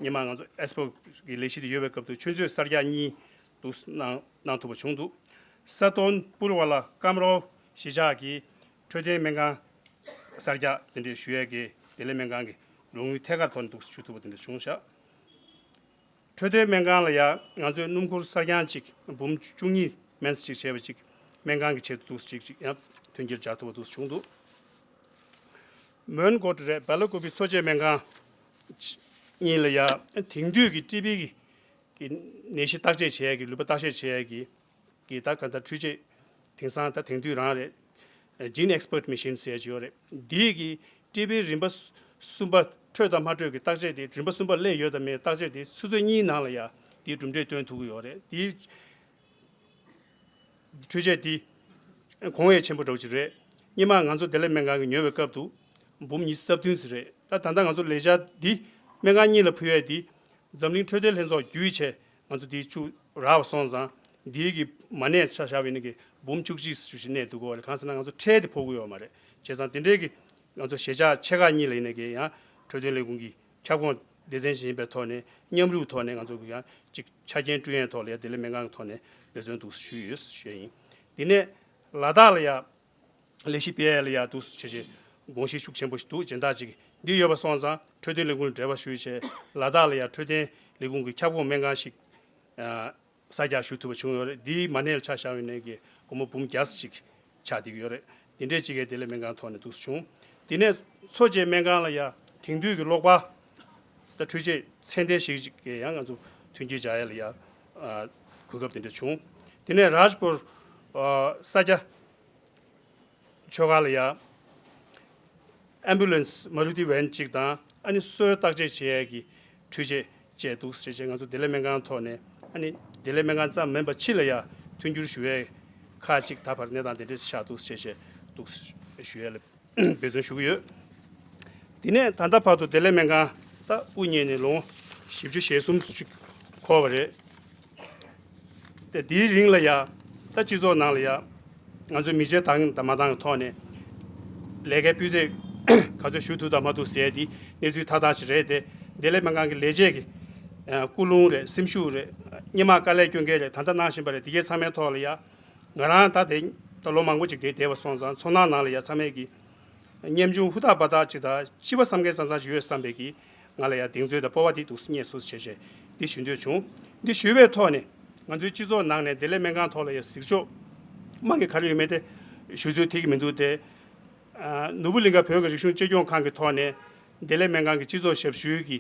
ཉི་མ་ང་ཚོ་ཨེགས་སི་པོ་གི་ལས་གཞི་དེ་ཡོད་པའི་སྐབས་དུ་ཆུ་མཛོད་གསར་རྒྱག་གཉིས་དུ་གནང་གནང་ཐུབ་པ་བྱུང་འདུག་ས་ཏོན་པུར་བ་ལ་ཀམ་རོ་གཞིས་ཆགས་ཀྱི་འཕྲོད་བསྟེན་སྨན་ཁང་གསར་རྒྱག་དེ་འདྲས་ཞུ་ཡས་ཀྱི་བདེ་ལེགས་སྨན་ཁང་གི་རོགས་དངུལ་ཐད་ཀར་ཐོག་ནས་འདུག་ཞུ་ཐུབ་པ་དེ་འདྲ་བྱུང་ཤག་འཕྲོད་བསྟེན་སྨན་ཁང་ལ་ཡང་ང་ཚོས་སྣུམ་འཁོར་གསར་རྐྱང་གཅིག་འབུམ་བཅུ་གཉིས་མན་ཙམ་ཅིག་བྱས་པ་ཅིག་སྨན་ཁང་གི་ཆེད་དུ་འདུག་ཅིག་ཅིག་ཡང་མཐུན་རྐྱེན་སྦྱར་ཐུབ་པ་འདུག་བྱུང་འདུག་མོན་གྷོ་རེད་སྦེ་ལ་ཀུ་པི་འཚོ་བྱེད་སྨན་ཁང་གཉིས་ལ་ཡང་དེང་དུས་ཀྱི་ཊི་བི་གི་གི་ནད་གཞི་བརྟག་དཔྱད་བྱེད་ཡས་ཀྱི་ལུད་པ་བརྟག་དཔྱད་བྱེད་ཡས་ཀྱི་གི་ད་ག་ད་འཕྲུལ་ཆས་དེང་སང་ད་དེང་དུས་རང་རེད། Gene Expert Machine ཟེར་གྱི་ཡོད་རེད། འདིས་གི་ཊི་བི་རིམ་པ་གསུམ་པ་འཕྲོད་དང་མ་འཕྲོད་ཀྱི་བརྟག་དཔྱད་དེ་རིམ་པ་གསུམ་པ་སླེབས་ཡོད་དམ་མེད་བརྟག་དཔྱད་དེ་ཆུ་ཚོད་གཉིས་ནང་ལ་ཡ་དེའི་གྲུབ་འབྲས་སྟོན་ཐུབ་ཀྱི་ཡོད་རེད། དེའི་འཕྲུལ་ཆས་དེ་གོང་འོས་ཆེན་པོ་འདྲ་བོ་ཅིག་རེད། སྔོན་མ་ང་ཚོ་བདེ་ལེགས་སྨན་ཁང་གིས་ཉོ་བའི་སྐབས་དུ་འབུམ་ཉི་ཤུ་རྩ་བདུན་ཙམ་རེད། ད་ད་ལྟ་ང་ཚོ་ལས་འཆར་འདི་སྨན་ཁང་གཉིས་ལ་ཕུལ་ཡས་དེ། འཛམ་གླིང་འཕྲོད་བསྟེན་ལྷན་ཚོགས་བརྒྱུད་བྱས་ང་ཚོ་འདི་བཅུ་རག་པ་སོང་ཙང་འདིའི་གི་མ་གནས་ཆ་བཞག་པ་ཡིན་ན་གི་འབུམ་བཅུ་གཅིག་ཙམ་ཞིག་གནས་འདུག་གོ། གང་ཟེར་ན་ང་ཚོ་ཁྲལ་དེ་ཕོག་གི་ཡོད་མ་རེད། བྱས་ཙང་དེ་འདྲའི་གི་ང་ཚོ་གཞིས་ཆགས་ཆེ་ཁག་གཉིས་ལ་ཡིན་ན་གི་ཡང་འཕྲོད་བསྟེན་ལས་ཁུངས་ཀྱི་ཁྱབ་ཁོངས་སྡེ་ཚན་ཞིག་ཡིན་པའི་ཐོག་ནས་མཉམ་རུབ་ཐོག་ནས་ང་ཚོ་གི་ཡང་ཅིག་ཆ་རྐྱེན་བསྐྲུན་ཡས་ཐོག་ལ་ཡང་བདེ་ལེགས་སྨན་ཁང་ཐོག་ནས་འབད་བརྩོན་འདུག་ཞུས་ཡོད་ཞུ་ཡས་ཡིན། དེ་ནས་ལ་དྭགས་ལ་ཡང་ལས་གཞི་སྤེལ་ཡས་ལ་ཡ་འདུག་སེ་བྱས་བྱས་དགོངས་གཞི་ཤུགས་ཆེན་པོ་ཞིག་འདུག་སྦྱིན་བདག་ཅིག་འདི་ཡོད་པ་སོང་ཙང་འཕྲོད་བསྟེན་ལས་ཁུངས་ལ་འབྲེལ་བ་ཞུས་བྱས་ལ་དྭགས་ལ་ཡ་འཕྲོད་བསྟེན་ལས་ཁུངས་ཀྱི་ཁྱབ་ཁོངས་སྨན་ཁང་ཞིག་ཨ་གསར་རྒྱག་ཞུ་ཐུབ་པ་བྱུང་ཡོད་རེད། འདིའི་མ་གནས་ལ་ཆ་བཞག་པ་ཡིན་ན་གི་སྒོར་མོ་འབུམ་བརྒྱ་ཙམ་ཅིག་ཆགས་བསྡད་ཀྱི་ཡོད་རེད། འདི་འདྲས་ཅིག་གི་བདེ་ལེགས་སྨན་ཁང་ཐོག་ནས་འདུག་སེ་བྱུང་། དེ་ནས་འཚོ་བྱེད་སྨན་ཁང་ལ་ཡ་དེང་དུས་ཀྱི་གློག་པ་དང་འཕྲུལ་ཆས་ཚད་ལྡན་ཞིག་ཅིག་གི་ཡང་ང་ཚོ་མཐུན་རྐྱེན་སྦྱར་ཡ་ལ་ཡ་ཨ་གོ་སྐབས་དེ་འདྲ་བྱུང་། དེ་ནས་རཱཇ་པུར་ཨ་ས་སྐྱ་ཆོལ་ཁ་ལ་ཡ་ཨེམ་བུ་ལེན་སི་མ་རུ་ཏི་ཝེན་གཅིག་དང་ཨ་ནི་གསོལ་བརྟག་དཔྱད་བྱེད་ཡས་ཀྱི་འཕྲུལ་ཆས་བཅས་འདུག་སེ་བྱས་བྱས་ང་ཚོ་བདེ་ལེགས་སྨན་ཁང་ཐོག་ནས་ཨ་ནི་བདེ་ལེགས་སྨན་ཁང་ཙམ་མིན་པ་ཕྱི་ལ་ཡ་མཐུན་འགྱུར་ཞུ་ཡས་ཁག་ཅིག་ད་བར་གནས་སྟངས་དེ་འདྲས་ཆགས་འདུག་སེ་བྱས་བྱས་འདུག་སེ་ཞུ་ཡས་ལ་འབད་བརྩོན་ཞུ་གི་ཡོད། དེ་ནས་ད་ལྟ་བར་དུ་བདེ་ལེགས་སྨན་ཁང་ད་དབུ་བརྙེས་ནས་ལོ་ངོ་བཞི་བཅུ་ཞེ་གསུམ་ཅིག་འཁོར་བ་རེད། དེ་དེའི་རིང་ལ་ཡ་ད་སྤྱི་ཚོགས་ནང་ལ་ཡ་ང་ཚོའི་མི་ཚེ་བཏང་དང་མ་བཏང་གི་ཐོག་ནས་ལས་ཀའི་སྤུས་ཚད་ག་ཚོད་ཞུ་ཐུབ་དང་མ་ཐུབ་ཟེར་དེ་གནས་ཚུལ་ཐ་དང་ཞིག་རེད་དེ། བདེ་ལེགས་སྨན་ཁང་གི་ལས་བྱེད་ཀྱི་ཨ་ཀུན་སློང་རེད། སེམས་ཤུགས་རེད། སྔོན་མ་དཀའ་ལས་སྐྱོན་མཁན་རེད། ད་ལྟ་གནང་བཞིན་པ་རེད། དེ་གའི་ཚང་མའི་ཐོག་ལ་ཡ་ང་རང་ད་དེ་ད་ལོ་མང་པོ་ཅིག་དེ་བསྡད་པ་སོང་ཙང་ཚོར་སྣང་ནང་ལ་ཡ་ཚང་མས་ཀྱི་ཉམ་ཆུང་ཧུར་ཐག་འབད་ཐག་ཅིག་དང་སྤྱི་པ་བསམ་མཁན་བསམ་བསམ་ཅིག་ཡོད་བསམ་པའི་གི་ང་ལ་ཡ་གདེང་ཚོད་དང་སྤོབས་པ་དེ་འདུག་སེ་རྙེད་སོང་ཟེར་བྱས་བྱས་འདི་ཞུ་འདོད་བྱུང་། འདི་ཞུས་པའི་ཐོག་ནས་ང་ཚོའི་སྤྱི་ཚོགས་ནང་ནས་བདེ་ལེགས་སྨན་ཁང་ཐོག་ལ་ཡ་གཟིགས་ཕྱོགས་མང་གི་ག་རེ་ཡོད་མེད་དེ་ཞུ་ཚོད་ཐིག་གི་མི་འདུག་སྟེ། ཨ་ནོར་བུ་གླིང་ག་བོད་ཀྱི་རིག་གཞུང་གཅེས་སྐྱོང་ཁང་གི་ཐོག་ནས་བདེ་ལེགས་སྨན་ཁང་གི་སྤྱི་ཚོགས་ཞབས་ཞུའི་གི་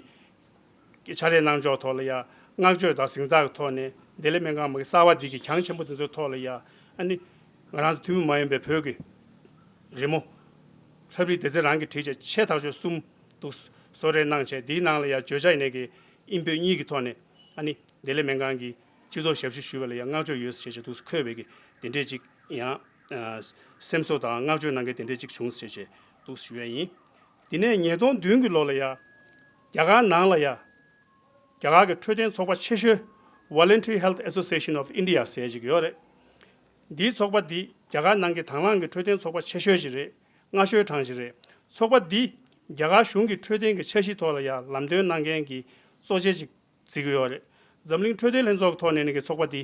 གི་ཕྱག་ལས་གནང་ཕྱོགས་ཐོག་ལ་ཡ་བསྔགས་བརྗོད་དང་གཟེངས་རྟགས་ཀྱི་ཐོག་ནས་བདེ་ལེགས་སྨན་ཁང་མ་གི་གསར་བ་འདི་གི་གྱང་ཆེན་པོ་དེ་ཚོའི་ཐོག་ལ་ཡ་ཨ་ནི་ང་རང་ཚོ་ཐུན་མོང་མ་ཡིན་པའི་བོད་ཀྱི་རི་མོ་ལྷ་བྲིས་སྡེ་ཚན་རང་གིས་བྲིས་བྱས་ཆེ་ཐག་ཆོད་གསུམ་འདུག་གསོལ་རས་གནང་བྱས་འདིའི་ནང་ལ་ཡ་བརྗོད་བྱ་ཡིན་ནའི་གི་ཨིན་བོད་གཉིས་ཀྱི་ཐོག་ནས་ཨ་ནི་བདེ་ལེགས་སྨན་ཁང་གི་ སྤྱི་ཚོགས་ཞབས་ཞུ་ཞུ་བ་ལ་ཡང་བསྔགས་བརྗོད་ཡོད་ཟེར་བྱས་འདུག་འཁོད་པའི་གི་དེ་འདྲས་ཅིག་ཡང་སེམས་གསོ་དང་བསྔགས་བརྗོད་གནང་མཁན་དེ་འདྲས་ཅིག་བྱུང་ཟེར་བྱས་འདུག་ཞུ་ཡ་ཡིན། དེ་ནས་ཉིས་སྟོང་བདུན་གྱི་ལོ་ལ་ཡ་རྒྱ་གར་ནང་ལ་ཡ་རྒྱ་གར་གྱི་འཕྲོད་བསྟེན་ཚོགས་པ་ཆེ་ཤོས་Voluntary Health Association of India ཟེར་ཅིག་ཡོད་རེད། འདིའི་ཚོགས་པ་འདི་རྒྱ་གར་ནང་གི་དང་བླངས་ཀྱི་འཕྲོད་བསྟེན་ཚོགས་པ་ཆེ་ཤོས་ཅིག་རེད། སྔ་ཤོས་གྲངས་ཅིག་རེད། ཚོགས་པ་འདི་རྒྱ་གར་གཞུང་གི་འཕྲོད་བསྟེན་གྱི་འཆར་གཞི་ཐོག་ལ་ཡང་ལམ་སྟོན་གནང་མཁན་གྱི་གཙོ་ཆེ་ཅིག་བརྩི་གི་ཡོད་རེད། འཛམ་གླིང་འཕྲོད་བསྟེན་ལྷན་ཚོགས་ཀྱི་ཐོག་ནས་ནི་གི་ཚོགས་པ་འདི་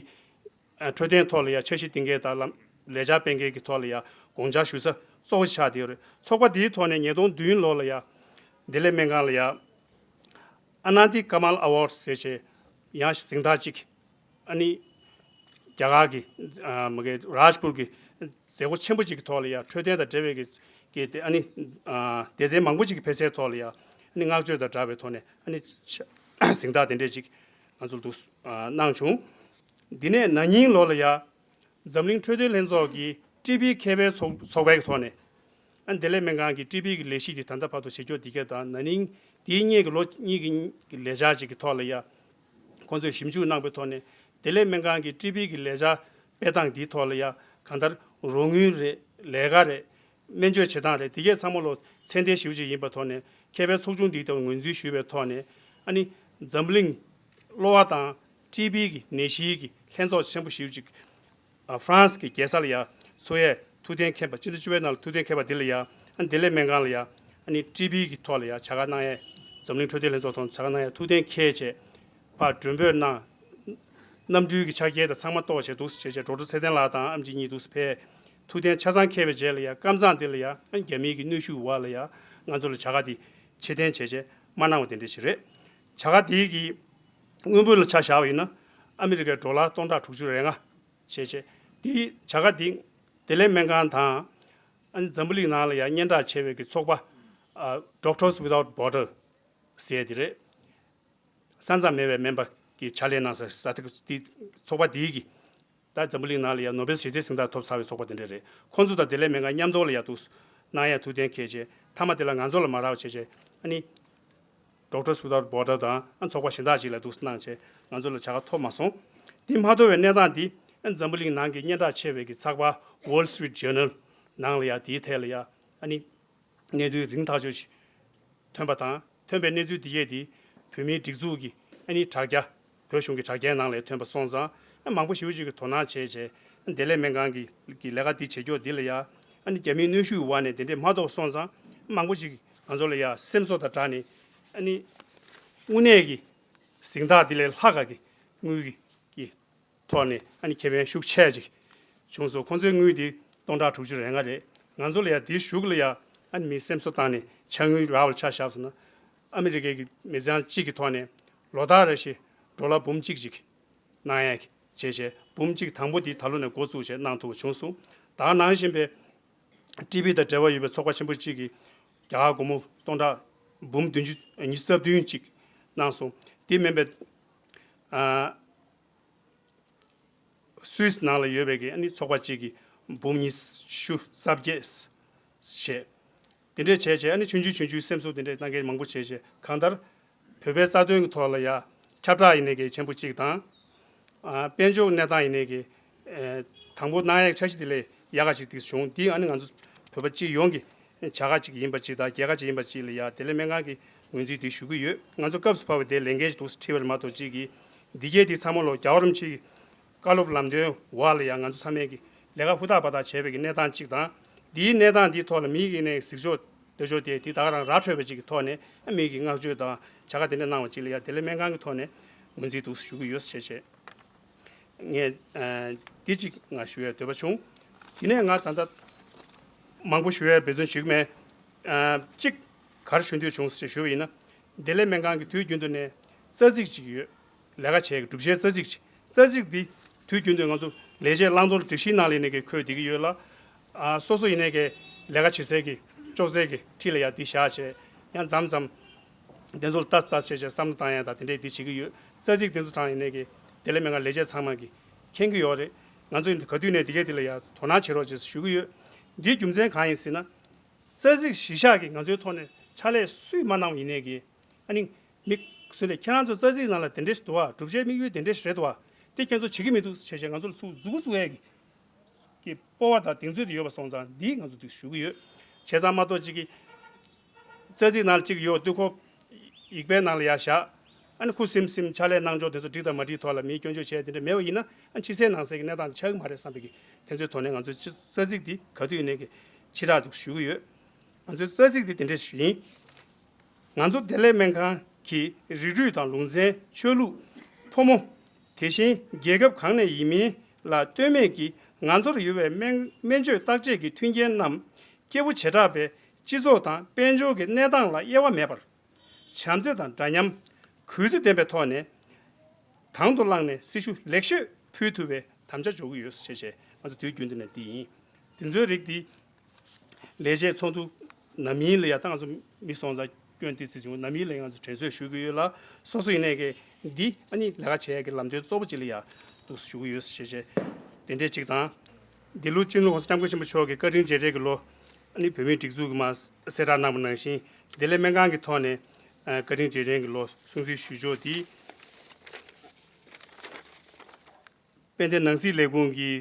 འཕྲོད་བསྟེན་ཐོག་ལ་ཡང་འཆར་གཞི་འདིང་མཁན་དང་ལམ་ལས་འཆར་སྤེལ་མཁན་གྱི་ཐོག་ལ་ཡང་དགོངས་འཆར་ཞུ་ས་གཙོ་བོ་ཆགས་བསྡད་ཡོད་རེད། ཚོགས་པ་འདིའི་ཐོག་ནས་ཉིས་སྟོང་བདུན་ལོ་ལ་ཡང་བདེ་ལེགས་སྨན་ཁང་ལ་ཡང་ཨ་ནན་དི་ཀ་མལ་ཨ་ཝར་ཌི་ཟེར་བྱས་ཡང་གཟེངས་རྟགས་གཅིག་ཨ་ནི་རྒྱ་གར་གྱི་ཨ་མ་གི་རཱཇ་པུར་གྱི་མཛད་སྒོ་ཆེན་པོ་གཅིག་གི་ཐོག་ལ་ཡང་འཕྲོད་བསྟེན་དང་འབྲེལ་བའི་གི་གི་དེ་ཨ་ནི་ཨ་སྡེ་ཚན་མང་པོ་གཅིག་གི་ཕེབས་སའི་ཐོག་ལ་ཡང་ཨ་ནི་བསྔགས་བརྗོད་དང་སྦྲགས་པའི་ཐོག་ནས་ཨ་ནི་ཆ་གཟེངས་རྟགས་དེ་འདྲས་གཅིག་ང་ཚོར་འདུག་ཨ་གནང་བྱུང་། འདི་ནས་ན་ནིང་ལོ་ལ་ཡང་འཛམ་གླིང་འཕྲོད་བསྟེན་ལྷན་ཚོགས་ཀྱི་ཊི་བི་མཁས་པའི་ཚོགས་ཚོགས་པའི་ཐོག་ནས་ཨ་ནི་བདེ་ལེགས་སྨན་ཁང་གི་ཊི་བི་གི་ལས་གཞི་དེ་ད་ལྟ་བར་དུ་བྱེད་ཕྱོགས་འདི་ག་དང་ན་ནིང་དེའི་སྔོན་གྱི་ལོ་གཉིས་ཀྱི་ལས་འཆར་ཅིག་གི་ཐོག་ལ་ཡང་ཁོང་ཚོས་ཞིབ་འཇུག་གནང་པའི་ཐོག་ནས་བདེ་ལེགས་སྨན་ཁང་གི་ཊི་བི་གི་ལས་འཆར་སྤེལ་སྟངས་འདིའི་ཐོག་ལ་ཡང་གང་ལྟར་རོགས་དངུལ་རེད། ལས་ཀ་རེད། སྨན་བཅོས་བྱེད་སྟངས་རེད། དེ་གས་ཚང་མ་ལོ་ཚད་ལྡན་ཞེ་པོ་ཅིག་ཡིན་པའི་ཐོག་ནས་མཁས་པའི་ཚོགས་ཆུང་འདིའི་ཐོག་ངོས་འཛིན་ཞུས་པའི་ཐོག་ནས་ཨ་ནི་འཛམ་གླིང་གློ་བ་དང་ཊི་བི་གི་ནད་གཞིའི་གི་ལྷན་ཚོགས་ཆེན་པོ་ཞེ་པོ་ཅིག་ཨ་ཧྥ་རན་སི་གི་རྒྱལ་ས་ལ་ཡ་ཚོགས་ཡས་ཐུགས་གཏན་འཁེལ་བ་སྤྱི་ཟླ་བཅུ་པའི་ནང་ལ་ཐུགས་གཏན་འཁེལ་བ་འདི་ལ་ཡ་ཨ་ནི་བདེ་ལེགས་སྨན་ཁང་ལ་ཡ་ཨ་ནི་ཊི་བི་གི་ཐོག་ལ་ཡ་བྱ་དགའ་གནང་ཡས། འཛམ་གླིང་འཕྲོད་བསྟེན་ལྷན་ཚོགས་ཐོག་བྱ་དགའ་གནང་ཡས་ཐུགས་གཏན་འཁེལ་བྱས་ཕར་མགྲོན་འབོད་གནང་། གནམ་གྲུའི་གི་ཕྱག་འཁྱེར་དང་ཚང་མ་གཏོགས་བྱས་འདུག་སེ་བྱས་བྱས་ཌོག་ཊར་ཚེ་བརྟན་ལགས་དང་ཨེམ་ཆི་གཉིས་འདུག་སེ་ཕེབས། ཐུགས་གཏན་ཆ་ཚང་འཁེལ་བའི་རྗེས་ལ་ཡ་ཀམ་ཚང་དེ་ལ་ཡ་རྒྱ་མིའི་གི་གནོན་ཤུགས་འོག་ལ་ཡ་ང་ཚོ་ལ་བྱ་དགའ་དེ་ཕྱིར་འཐེན་བྱས་བྱས་མ་གནང་བ་དེ་འདྲ་ཞིག་རེད། བྱ་དགའ་དེའི་གི་དངུལ་འབོར་ལ་ཆ་བཞག་པ་ཡིན་ན་ཨ་མི་རི་ཀའི་ཌོ་ལར་སྟོང་ཕྲག་དྲུག་ཅུ་རེ་ལྔ་བྱས་བྱས། དེའི་བྱ་དགའ་དེ་བདེ་ལེགས་སྨན་ཁང་དང་ཨ་ནི་འཛམ་བུ་གླིང་ནང་ལ་ཡ་སྙན་གྲགས་ཆེ་བའི་གི་ཚོགས་པ་ཨ་Doctors Without Border ཟེར་དེ་རེད། ས་མཚམས་མེད་པའི་སྨན་པ་གི་ཕྱག་ལས་གནང་ས་ས་ཐིག་དེ་ཚོགས་པ་དེའི་གི་ད་འཛམ་བུ་གླིང་ནང་ལ་ཡང་ནོ་བེལ་ཞི་བདེའི་གཟེངས་རྟགས་ཐོབ་ཚར་བའི་ཚོགས་པ་དེ་འདྲ་རེད། ཁོང་ཚོ་དང་བདེ་ལེགས་སྨན་ཁང་མཉམ་དུ་ལ་ཡང་འདུག་གནང་ཡ་ཐུགས་གཏན་འཁེལ་བྱས་མཐའ་མ་དེ་ལ་ང་ཚོ་ལ་མ་རག་བྱས་བྱས་ཨ་ནི་Doctors Without Border དང་ཨ་ཚོགས་པ་གཞན་དག་ཅིག་ལ་འདུག་གནང་བྱས་ང་ཚོ་ལ་བྱ་དགའ་ཐོབ་མ་སོང་། དེ་མ་གཏོགས་པའི་གནས་སྟངས་འདི་ཨ་འཛམ་བུ་གླིང་ནང་གི་སྙན་གྲགས་ཆེ་བའི་གི་ཚགས་པར་Wall Street Journal ནང་ལ་ཡང་དེའི་ཐད་ལ་ཡང་ཨ་ནི་གནད་དོན་རིང་ཐག་ཆོད་ཅིག་ཐོན་པ་དང་ཐོན་པའི་གནས་ཚུལ་འདི་གས་དེ་བོད་མིའི་སྒྲིག་འཛུགས་ཀྱི་ཨ་ནི་དྲ་རྒྱ་བོད་གཞུང་གི་དྲ་རྒྱའི་ནང་ལ་ཐོན་པ་སོང་ཙང་ཨ་མང་པོ་ཞེ་པོ་ཅིག་གིས་དོ་སྣང་བྱས་བྱས་བདེ་ལེགས་སྨན་ཁང་གི་གི་ལས་ཀ་འདི་བྱེད་ཕྱོགས་འདི་ལ་ཡང་ཨ་ནི་རྒྱ་མིའི་གནོན་ཤུགས་འོག་ནས་དེ་འདྲས་མ་གཏོགས་སོང་ཙང་མང་པོ་ཞིག་ང་ཚོ་ལ་ཡང་སེམས་གསོ་དང་སྦྲགས་ནས་ཨ་ནི་དངོས་གནས་ཀྱི་གཟེངས་རྟགས་འདི་ལས་ལྷག་ག་གི་དངུལ་གྱི་གི་ཐོག་ནས་ཨ་ནི་ཁེ་ཕན་ཤུགས་ཆེ་ཅིག་བྱུང་སོང་། ཁོང་ཚོའི་དངུལ་དེ་སྟོང་ཕྲག་དྲུག་ཅུ་རེ་ལྔ་རེད། ང་ཚོ་ལ་ཡང་དེའི་གཞུག་ལ་ཡང་ཨ་ནི་མི་སེམས་གསོ་བཏང་ནས་ཕྱག་དངུལ་རག་པར་ཆ་བཞག་སོང་ན་ཨ་མི་རི་ཀའི་གི་མི་ཚང་གཅིག་གི་ཐོག་ནས་ལོ་ལྟར་རེ་བཞིན་ཌོ་ལར་འབུམ་གཅིག་ཅིག་གནང་ཡས་བྱས་བྱས་འབུམ་གཅིག་དང་པོ་དེ་ད་ལོ་ནས་འགོ་བཙུགས་བྱས་གནང་ཐུབ་པ་བྱུང་སོང་། ད་ག་ནང་བཞིན་པའི་ཊི་བི་དང་འབྲེལ་བ་ཡོད་པའི་ཚོགས་པ་ཆེན་པོ་གཅིག་གིས་རྒྱ་གར་སྒོར་མོ་སྟོང་ཕྲག་འབུམ་བདུན་ཅུ་ཉི་ཤུ་རྩ་བདུན་ཅིག་གནང་སོང་། དེ་མིན་པའི་ཨ། སུད་སི་ནང་ལ་ཡོད་པའི་གི་ཨ་ནི་ཚོགས་པ་གཅིག་གིས་འབུམ་ཉི་ཤུ་རྩ་བརྒྱད་བྱས། དེ་འདྲས་བྱས་བྱས་ཨ་ནི་ཆུང་ཆུང་ཆུང་ཆུང་སེམས་གསོ་དེ་འདྲས་གནང་མཁན་མང་པོ་བྱས་བྱས་གང་ལྟར་བོད་པའི་རྩ་དོན་གྱི་ཐོག་ལ་ཡ་ཁྱབ་བསྒྲགས་ཡིན་ནའི་གི་ཆེན་པོ་གཅིག་དང་། ཨ་དཔལ་འབྱོར་གནས་སྟངས་ཡིན་ནའི་གི་ཨེ་དང་པོ་གནང་ཡག་འཆར་གཞི་དེ་ལས་ཡག་ག་ཅིག་དེ་བྱུང་། འདི་ཨ་ནི་ང་ཚོ་བོད་པ་སྤྱི་ཡོངས་ཀྱི་བྱ་དགའ་ཅིག་ཡིན་པ་ཅིག་དང་རྒྱལ་ཁ་ཅིག་ཡིན་པ་ཅིག་ལ་ཡ་བདེ་ལེགས་སྨན་ཁང་གི་ངོས་འཛིན་དེ་ཞུ་གི་ཡོད། ང་ཚོ་སྐབས་སུ་བབས་པའི་དེ་ལས་འགན་ཞིག་འདུག་སེ་ཁྲིད་པ་རེད་མ་གཏོགས་གཅིག་གིས་འདི་གས་འདི་ཚང་མ་ལོ་རྒྱལ་བ་རིན་པོ་ཆེ་གི་བཀའ་སློབ་ལམ་སྟོན་འོག་ལ་ཡང་ང་ཚོ་ཚང་མས་ཀྱི་ལས་ཀ་ཧུར་ཐག་འབད་ཐག་བྱས་པའི་གི་གནས་སྟངས་གཅིག་དང་། འདིའི་གནས་སྟངས་འདིའི་ཐོག་ལ་མིའི་གི་ནས་གཟིགས་ཕྱོགས་འདོད་ཕྱོགས་དེ་འདི་ད་ག་རང་ར་འཕྲོད་པ་ཅིག་གི་ཐོག་ནས་མིའི་གི་བསྔགས་བརྗོད་དང་བྱ་དགའ་དེ་འདྲ་གནང་བ་ཅིག་ལ་ཡང་བདེ་ལེགས་སྨན་ཁང་གི་ཐོག་ནས་ངོས་འཛིན་འདུག་སེ་ཞུ་གི་ཡོད་ཟེར་བྱས། ངས་ཨ་འདི་གཅིག་ང་ཞུ་ཡའི་འདོད་པ་བྱུང་། དེ་ནས་ང་ད་ལྟ་མང་པོ་ཞུ་ཡའི་འབད་བརྩོན་ཞུ་གི་མེད། ཨ་གཅིག་ག་རེ་ཞུ་འདོད་བྱུང་ཟེར་ཞུ་བ་ཡིན་ན། བདེ་ལེགས་སྨན་ཁང་གི་དུས་རྒྱུན་དུ་ནས་རྩ་ཚིག་ཅིག་ཡོད། ལས་ཀ་བྱེད་ཀྱི་སྒྲུབ་བྱའི་རྩ་ཚིག་ཅིག་རྩ་ཚིག་འདི་དུས་རྒྱུན་དུ་ང་ཚོ་ལས་བྱེད་བླང་དོར་སྒྲིག་གཞིའི་ནང་ལ་ནས་ཀྱི་འཁོད་བསྡད་ཀྱི་ཡོད་ལ། ཨ་སོ་སོ་ཡིན་ནས་ཀྱི་ལས་ཀ་བྱེད་སའི་གི་ཅོག་ཙེ་གི་འཁྲིས་ལ་ཡ་འདི་བཞག་བྱས་ཡང་མཚམས་མཚམས་དེ་ཚོ་ལ་ལྟ་ལྟ་བྱས་བྱས་བསམ་བློ་བཏང་ཡ་དང་དེ་འདྲས་འདི་བྱེད་ཀྱི་ཡོད། རྩ་ཚིག་དེ་ཚོ་དང་ཡིན་ནས་ཀྱི་བདེ་ལེགས་སྨན་ཁང་ལས་བྱེད་ཚང་མ་གི་མཁྱེན་གྱི་ཡོད་རེད། ང་ཚོ་ཡིན་དུས་ག་དུས་ནས་འདི་གས་འདི་ལ་ཡ་དོ་སྣང་བྱེད་རོགས་བྱེད་ཞུ་གི་ཡོད། འདིའི་རྒྱུ་མཚན་གང་ཡིན་ཟེར་ན། རྩ་ཚིག་གཞི་བཞག་གིས་ང་ཚོའི་ཐོག་ནས་ཕྱག་ལས་སུས་མ་གནང་བ་ཡིན་ནའི་གི་ཨ་ནི་མི་སུ་ལས་ཁྱེད་རང་ཚོ་རྩ་ཚིག་ནང་ལ་དེ་འདྲས་ཞིག་འདུག་བ། བསྒྲུབ་བྱའི་དམིགས་ཡུལ་དེ་འདྲས་ཞིག་རེད་འདུག་བ། དེ་ཁྱེད་ཚོ་བྱེད་ཀྱི་མི་འདུག་བྱས་བྱས་ང་ཚོ་ལ་ཚུར་མཛུབ་གུ་བཙུགས་ཡས་ཀྱི་ཀྱི་སྤོབས་པ་དང་གདེང་ཚོད་དེ་ཡོད་པ་སོང་ཙང་འདི་ང་ཚོ་འདི་ཞུ་གི་ཡོད། བྱས་ཙང་མ་གཏོགས་གཅིག་གི་རྩ་ཚིག་ནང་གཅིག་ཡོད་དུས་ཁོ་ཡིག་པའི་ནང་ལ་ཡར་བཞག་ཨ་ནི་ཁུ་སིམ་སིམ་ཕྱག་ལས་གནང་ཕྱོགས་དེ་ཚོ་འགྲིག་དང་མ་འགྲིག་ཐོག་ལ་མིས་སྐྱོན་བརྗོད་བྱས་དེ་འདྲ་མེད་པ་ཡིན་ན་ཨ་ཕྱི་གསལ་ནང་གསལ་གྱི་གནས་སྟངས་དེ་ཆགས་ཀྱི་མ་རེད་བསམ་པའི་གི་དོན་ཚོད་ཐོག་ནས་ང་ཚོས་རྩ་ཚིག་འདི་ག་དུས་ཡིན་ནའི་གི་ཕྱི་བསྒྲགས་འདུག་ཞུ་གི་ཡོད། ང་ཚོའི་རྩ་ཚིག་འདི་དེ་འདྲ་ཞིག་ཡིན། ང་ཚོ་བདེ་ལེགས་སྨན་ཁང་གིས་རིགས་རུས་དང་ལུང་ཚན། ཆོས་ལུགས། ཕོ་མོ། དེ་བཞིན་རྒྱལ་ཁབ་གང་ནས་ཡིན་མིན་ལ་ལྟོས་མེད་ཀྱིས་ང་ཚོར་ཡོད་པའི་སྨན་སྨན་བཅོས་བརྟག་དཔྱད་ཀྱི་མཐུན་རྐྱེན་རྣམས་སྐྱེས་བུ་བྱེ་བྲག་པའི་སྤྱི་ཚོགས་དང་དཔལ་འབྱོར་གྱི་གནས་སྟངས་ལ་དབྱེ་བ་མེད་པར་བྱམས་བརྩེ་དང་འདྲ་མཉམ། གུས་བརྩི་ལྡན་པའི་ཐོག་ནས་དང་དུ་བླངས་ནས་སྲི་ཞུ་ལེགས་ཤོས་ཕུལ་ཐུབ་པའི་དམ་བཅའ་འཇོག་གི་ཡོད་ཅེས་བྱས་ང་ཚོ་དུས་རྒྱུན་དུ་ནས་འདི་ཡིན། དེ་ཚོའི་རིགས་འདི། ལས་བྱེད་ཚོགས་འདུ་ནམ་ཡིན་ལ་ཡ་ད་ང་ཚོ་མི་སོང་ཙང་སྐྱོན་ཏི་ཙི་བྱུང་ནམ་ཡིན་ལ་ཡ་ང་ཚོ་དྲན་གསོ་ཞུ་གི་ཡོད་ལ་སོ་སོ་ཡིན་ནས་ཀྱི་འདི་ཨ་ནི་ལས་ཀ་བྱེད་ཡ་གི་ལམ་སྟོན་གཙོ་བོ་ཅིག་ལ་ཡ་འདུག་ཞུ་གི་ཡོད་ཞེས་བྱས་དེ་འདྲས་ཅིག་དང་། འདི་ལོ་སྤྱི་ནོར་༸གོང་ས་༸སྐྱབས་མགོན་ཆེན་པོ་མཆོག་གི་བཀའ་དྲིན་རྗེས་དྲན་གྱི་ལོ་ཨ་ནི་བོད་མིའི་སྒྲིག་འཛུགས་ཀྱི་མ་གསལ་བསྒྲགས་གནང་བ་ནང་བཞིན་བདེ་ལེགས་སྨན་ཁང་གི་ཐོག་ནས་ཨ་བཀའ་དྲིན་རྗེས་དྲན་གྱི་ལོ་སྲུང་བརྩི་ཞུ་ཕྱོགས་འདི་དཔལ་ལྡན་ནང་སྲིད་ལས་ཁུངས་ཀྱི་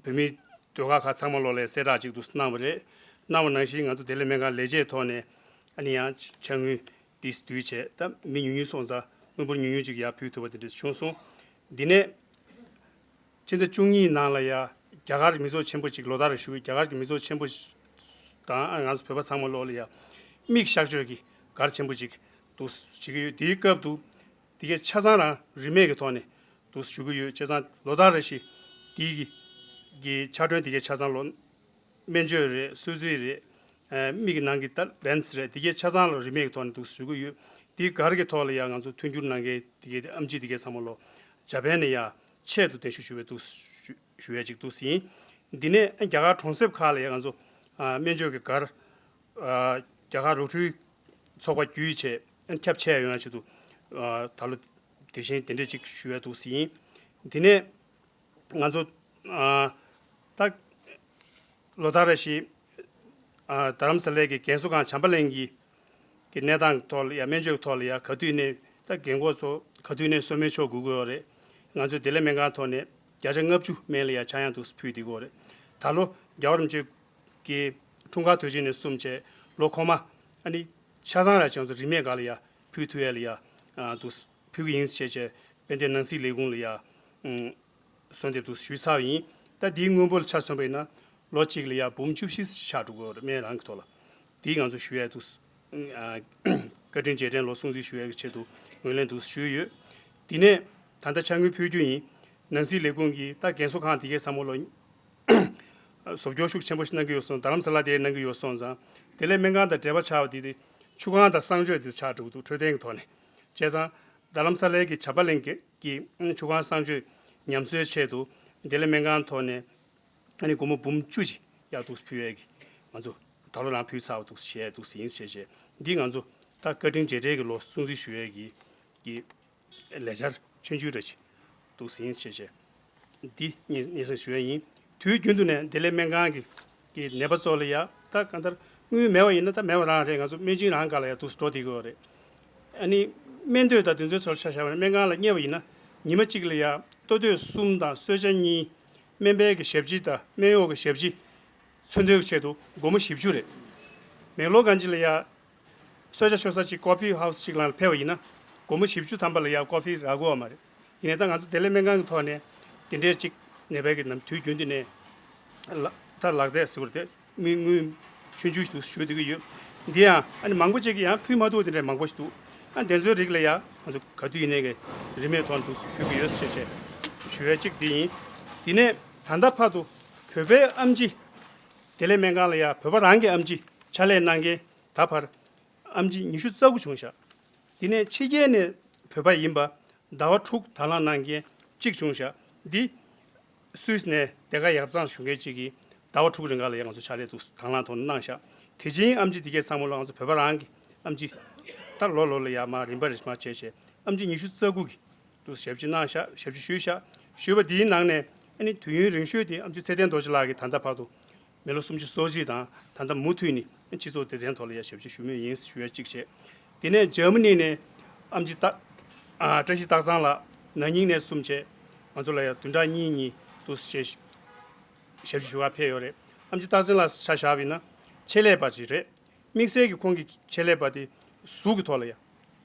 བོད་མིའི་ཟློས་གར་ཁག་ཚང་མ་ལོག་ལ་གསལ་བསྒྲགས་ཅིག་ཏུ་གནང་བ་རེད། གནང་བ་ནང་བཞིན་ང་ཚོ་བདེ་ལེགས་སྨན་ཁང་ལས་བྱེད་ཐོག་ནས་ཨ་ནི་ཡང་ཕྱག་དངུལ་འདི་བསྡུས་བྱས་ད་མི་ཉུང་ཉུང་སོང་ཙང་དངུལ་འབོར་ཉུང་ཉུང་ཅིག་ཡར་ཕུལ་ཐུབ་པ་དེ་འདྲ་བྱུང་སོང་། འདི་ནས་ཕྱི་ཟླ་བཅུ་གཉིས་ནང་ལ་ཡ་རྒྱ་གར་མི་ཚོགས་ཆེན་པོ་ཅིག་ལོ་ལྟར་ཞུ་གི་རྒྱ་གར་གྱི་མི་ཚོགས་ཆེན་པོ་དང་ང་ཚོ་བོད་པ་ཚང་མ་ལོག་ལ་ཡ་མིག་གཤག་བཅོས་ཀྱི་གར་ཆེན་པོ་ཅིག་ཏུ་བྱེད་ཀྱི་ཡོད། དེའི་སྐབས་དུ་དེ་གའི་ཆ་ཚང་རང་རིན་མེད་ཀྱི་ཐོག་ནས། དུ་ཞུ་གི་ཡོད། བྱས་ཙང་ལོ་ལྟར་རེ་བཞིན་དེའི་གི་གི་ཕྱག་གྲོན་དེ་གའི་ཆ་ཚང་ལོ་སྨན་བཅོས་རེད། གསོལ་ཚིགས་རེད། ཨ་མིག་གི་ནང་གི་ད་ལེན་སི་རེད། དེ་གའི་ཆ་ཚང་ལོ་རིན་མེད་ཀྱི་ཐོག་ནས་དུ་ཞུ་གི་ཡོད། དེའི་སྒར་གྱི་ཐོག་ལ་ཡང་ང་ཚོ་མཐུན་འགྱུར་གནང་མཁན་དེ་གའི་ཨེམ་ཆི་དེ་གའི་ཚང་མ་ལོ་ཇ་པན་ནས་ཡང་ཆེད་དུ་གདན་ཞུ་ཞུ་བའི་དུ་ཞུ་ཞུ་ཡས་ཅིག་དུ་ཟིན། འདི་ནས་རྒྱ་གར་གྲོང་གསེབ་ཁག་ལ་ཡང་ང་ཚོ་ཨ་སྨན་བཅོས་ཀྱི་སྒར་ཨ་རྒྱ་གར་རོ་ཁྲུའི་ཚོགས་པ་བརྒྱུད་བྱས་ཁྱབ་ཆེ་ཡོང་ཡ་ཆེད་དུ་ཨ་ད་ལོ་དེ་བཞིན་དེ་འདྲས་ཅིག་ཞུ་ཡ་འདུག་ཟིན། དེ་ནས་ང་ཚོ་ཨ་ད་ལོ་ལྟར་རེ་བཞིན་ཨ་རྡ་རམ་ས་ལའི་གི་རྒན་གསོ་ཁང་བྱམས་པ་གླིང་གི་གི་གནས་སྟངས་ཐོག་ལ་ཡ་སྨན་བཅོས་ཐོག་ལ་ཡ་ག་དུས་ནས་ད་རྒན་གོག་ཚོ་ག་དུས་ནས་གསོ་སྨན་མཆོག་དགོས་ཀྱི་ཡོད་རེད། ང་ཚོའི་བདེ་ལེགས་སྨན་ཁང་ཐོག་ནས་བརྒྱ་ཆ་ལྔ་བཅུ་སྨན་ལ་ཡ་ཆག་ཡང་དུ་ཕུལ་བསྡད་ཀྱི་ཡོད་རེད། ད་ལོ་རྒྱལ་བ་རིན་པོ་ཆེ་གི་འཁྲུངས་སྐར་དུས་ཆེན་ནས་བཟུང་བྱས་ལོ་འཁོར་མ་ཨ་ནི་ཆ་ཚང་ར་ཅང་ཚོ་རིན་མེད་ག་ལ་ཡ་ཕུལ་ཐུབ་ཡ་ལ་ཡ་ཨ་དུ་ཕུལ་གི་ཡིན་ཞེས་བྱས་དཔལ་ལྡན་ནང་སྲིད་ལས་ཁུངས་ལ་ཡ་ཨ་གསོལ་འདེབས་དུ་ཞུས་ཚར་བ་ཡིན། ད་འདིའི་དངུལ་འབོར་ཆ་མཚོན་པ་ཡིན་ན་ལོ་གཅིག་ལ་ཡ་འབུམ་བཅུ་བཞི་ཆགས་འགྲོ་གི་ཡོད་རེད། སྨན་རང་གི་ཐོག་ལ་འདིའི་ང་ཚོ་ཞུ་ཡ་དུ་ཨ་བཀའ་དྲིན་རྗེས་དྲན་ལོ་སྲུང་བརྩི་ཞུ་ཡ་གི་ཆེད་དུ་ངོས་ལེན་དུ་ཞུས་ཡོད། དེ་ནས་ད་ལྟ་ཕྱག་དངུལ་ཕུལ་རྒྱུ་ཡིན། ནང་སྲིད་ལས་ཁུངས་ཀྱིས་ད་རྒན་གསོ་ཁང་དེ་གའི་ས་མོ་ལོ་བཟོ་བཅོས་ཤུགས་ཆེན་པོ་ཞིག་གནང་གི་ཡོད་སོང་། རྡ་རམ་ས་ལ་དེ་གནང་གི་ཡོད་སོང་ཙང་དེ་ལས་སྨན་ཁང་དང་འབྲེལ་བ་ཆགས་པ་དེ་དེ་ཆུ་ཁང་དང་གསང་སྤྱོད་དེ་ཆགས་འགྲོ་གི་འདུག་འཕྲོད་བསྟེན་གྱི་ཐོག་ནས། བྱས་ཙང་རྡ་རམ་ས་ལའི་གི་བྱམས་པ་གླིང་གི་གི་ཆུ་ཁང་གསང་སྤྱོད་ཉམས་གསོའི་ཆེད་དུ་བདེ་ལེགས་སྨན་ཁང་ཐོག་ནས་ཨ་ནི་སྒོར་མོ་འབུམ་བཅུ་ཞིག་ཡག་འདུག་ཕུལ་ཡས་ཀྱི་ང་ཚོ་ད་ལོ་རང་ཕུལ་ཚར་བ་འདུག་བྱས་འདུག་ཡིན་བྱས་བྱས་འདི་ང་ཚོ་ད་བཀའ་དྲིན་རྗེས་དྲན་གྱི་ལོ་སྲུང་བརྩི་ཞུ་ཡས་ཀྱི་གི་ལས་འཆར་ཆུང་ཆུང་རེ་ཞིག་འདུག་ཟིན་བྱས་བྱས། འདི་སྙན་སྙན་སེང་ཞུ་ཡ་ཡིན། དུས་རྒྱུན་དུ་ནས་བདེ་ལེགས་སྨན་ཁང་གི་གི་ནད་པ་ཚོ་ལ་ཡ་ད་གང་ལྟར་དངུལ་མེད་པ་ཡིན་ན་ད་མེད་པ་རང་རེད། ང་ཚོ་སྨན་སྦྱིན་རང་ག་ལ་ཡ་འདུག་འགྲོ་བསྡད་ཀྱི་ཡོད་རེད། ཨ་ནི་སྨན་དུས་དང་དེ་ཚོའི་ཚོར་ཆ་བཞག་པ་ན་སྨན་ཁང་ལ་བསྙལ་བ་ཡིན་ན་ཉི་མ་གཅིག་ལ་ཡ་ལྟོ་དུས་གསུམ་དང་གསོལ་ཇ་གཉིས། སྨན་པའི་གི་ཞབས་ཕྱི་དང་སྨན་གཡོག་གི་ཞབས་ཕྱི་ཚོད་འདོན་གྱི་ཆེད་དུ་སྒོར་མོ་བཞི་བཅུ་རེད། མེག་ལོར་གང་ཅི་ལ་ཡ་གསོལ་ཇ་ཤོར་ས་ཅིག་ཀོ་ཕི་ཧའུ་སི་ཅིག་ལ་ཕེབས་པ་ཡིན་ན་སྒོར་མོ་བཞི་བཅུ་ཐམ་པ་ལ་ཡ་ཀོ་ཕི་རག་གི་ཡོད་མ་རེད། ཡིན་ནའི་ད་ང་ཚོ་བདེ་ལེགས་སྨན་ཁང་གི་ཐོག་ནས་དེ་འདྲའི་ཅིག་ནད་པའི་གི་ནམ་དུས་རྒྱུན་དུ་ནས་ལ་ད་ལག་དེབ་ཟེར་བ་རེད། དངུལ་དངུལ་ཆུང་ཆུང་ཞིག་ཏུ་ཞུ་བསྡད་ཀྱི་ཡོད། འདི་ཡང་ཨ་ནི་མང་པོ་ཅིག་གིས་ཡང་ཕུལ་མ་ཐུབ་དེ་འདྲའི་མང་པོ་ཞིག་འདུག་ཨ་དེ་ཚོའི་རིགས་ལ་ཡ་ང་ཚོ་ག་དུས་ཡིན་ནའི་གི་རིན་མེད་ཐོག་ནས་ཕུལ་གྱི་ཡོད་ཟེར་བྱས་ཞུ་ཡ་གཅིག་འདི་ཡིན། དེ་ནས་ད་ལྟ་བར་དུ་བོད་པའི་ཨེམ་ཆི་བདེ་ལེགས་སྨན་ཁང་ལ་ཡ་བོད་པ་རང་གི་ཨེམ་ཆི་ཕྱག་ལས་གནང་མཁན་ད་བར་ཨེམ་ཆི་ཉི་ཤུ་རྩ་དགུ་བྱུང་ཤག་དེ་ནས་ཕྱི་རྒྱལ་ནས་བོད་པ་ཡིན་པ་ཟླ་བ་དྲུག་དང་བླངས་གནང་མཁན་གཅིག་བྱུང་ཤག་འདི་སུད་སི་ནས་དེ་ག་ཡབ་ཚང་བཞུགས་མཁན་གཅིག་གིས་ཟླ་བ་དྲུག་རིང་ག་ལ་ཡ་ང་ཚོ་ཕྱག་ལས་འདུག་དང་བླངས་ཐོག་ནས་གནང་ཤག་དེ་བཞིན་ཨེམ་ཆི་དེ་གས་ཚང་མ་ལ་ང་ཚོ་བོད་པ་རང་གི་ཨེམ་ཆི་ད་ལོ་ལོ་ལ་ཡ་མ་རིམ་པ་རེ་མ་བྱས་བྱས་ཨེམ་ཆི་ཉི་ཤུ་རྩ་དགུ་གི་འདུག་ཞབས་ཕྱི་གནང་ཤག་ཞབས་ཕྱི་ཞུས་ཤག་ཞུས་པ་དེའི་ནང་ནས་ཨ་ནི་དུས་ཡུན་རིང་ཤོས་དེ་ཨེམ་ཆི་ཚེ་བརྟན་རྡོ་རྗེ་ལགས་ཀྱིས་ད་ལྟ་བར་དུ་མི་ལོ་སུམ་ཅུ་སོ་གཅིག་དང་ད་ལྟ་མུ་མཐུད་ནས་སྤྱི་ཚོགས་སྡེ་ཚན་ཐོག་ལ་ཡ་ཞབས་ཕྱི་ཞུ་མུས་ཡིན་ཞུ་ཡ་གཅིག་བྱས། དེ་ནས་འཇར་མ་ནི་ནས་ཨེམ་ཆི་ཏ་ཨ་བཀྲ་ཤིས་སྟག་ཚང་ལགས་ན་ནིང་ནས་གསུམ་བྱས་ ང་ཚོ་ལ་ཡང་བདུན་ཕྲག་གཉིས་གཉིས་འདུག་སེ་བྱས་ཞབས་ཕྱི་ཞུ་གར་ཕེབས་ཡོད་རེད། ཨེམ་ཆི་སྟག་འཛིན་ལགས་ཆ་བཞག་པ་ཡིན་ན་ཆེད་ལས་པ་ཅིག་རེད། དམིགས་བསལ་གྱི་ཁོང་གི་ཆེད་ལས་པ་དེ་གཟུགས་ཀྱི་ཐོག་ལ་ཡང་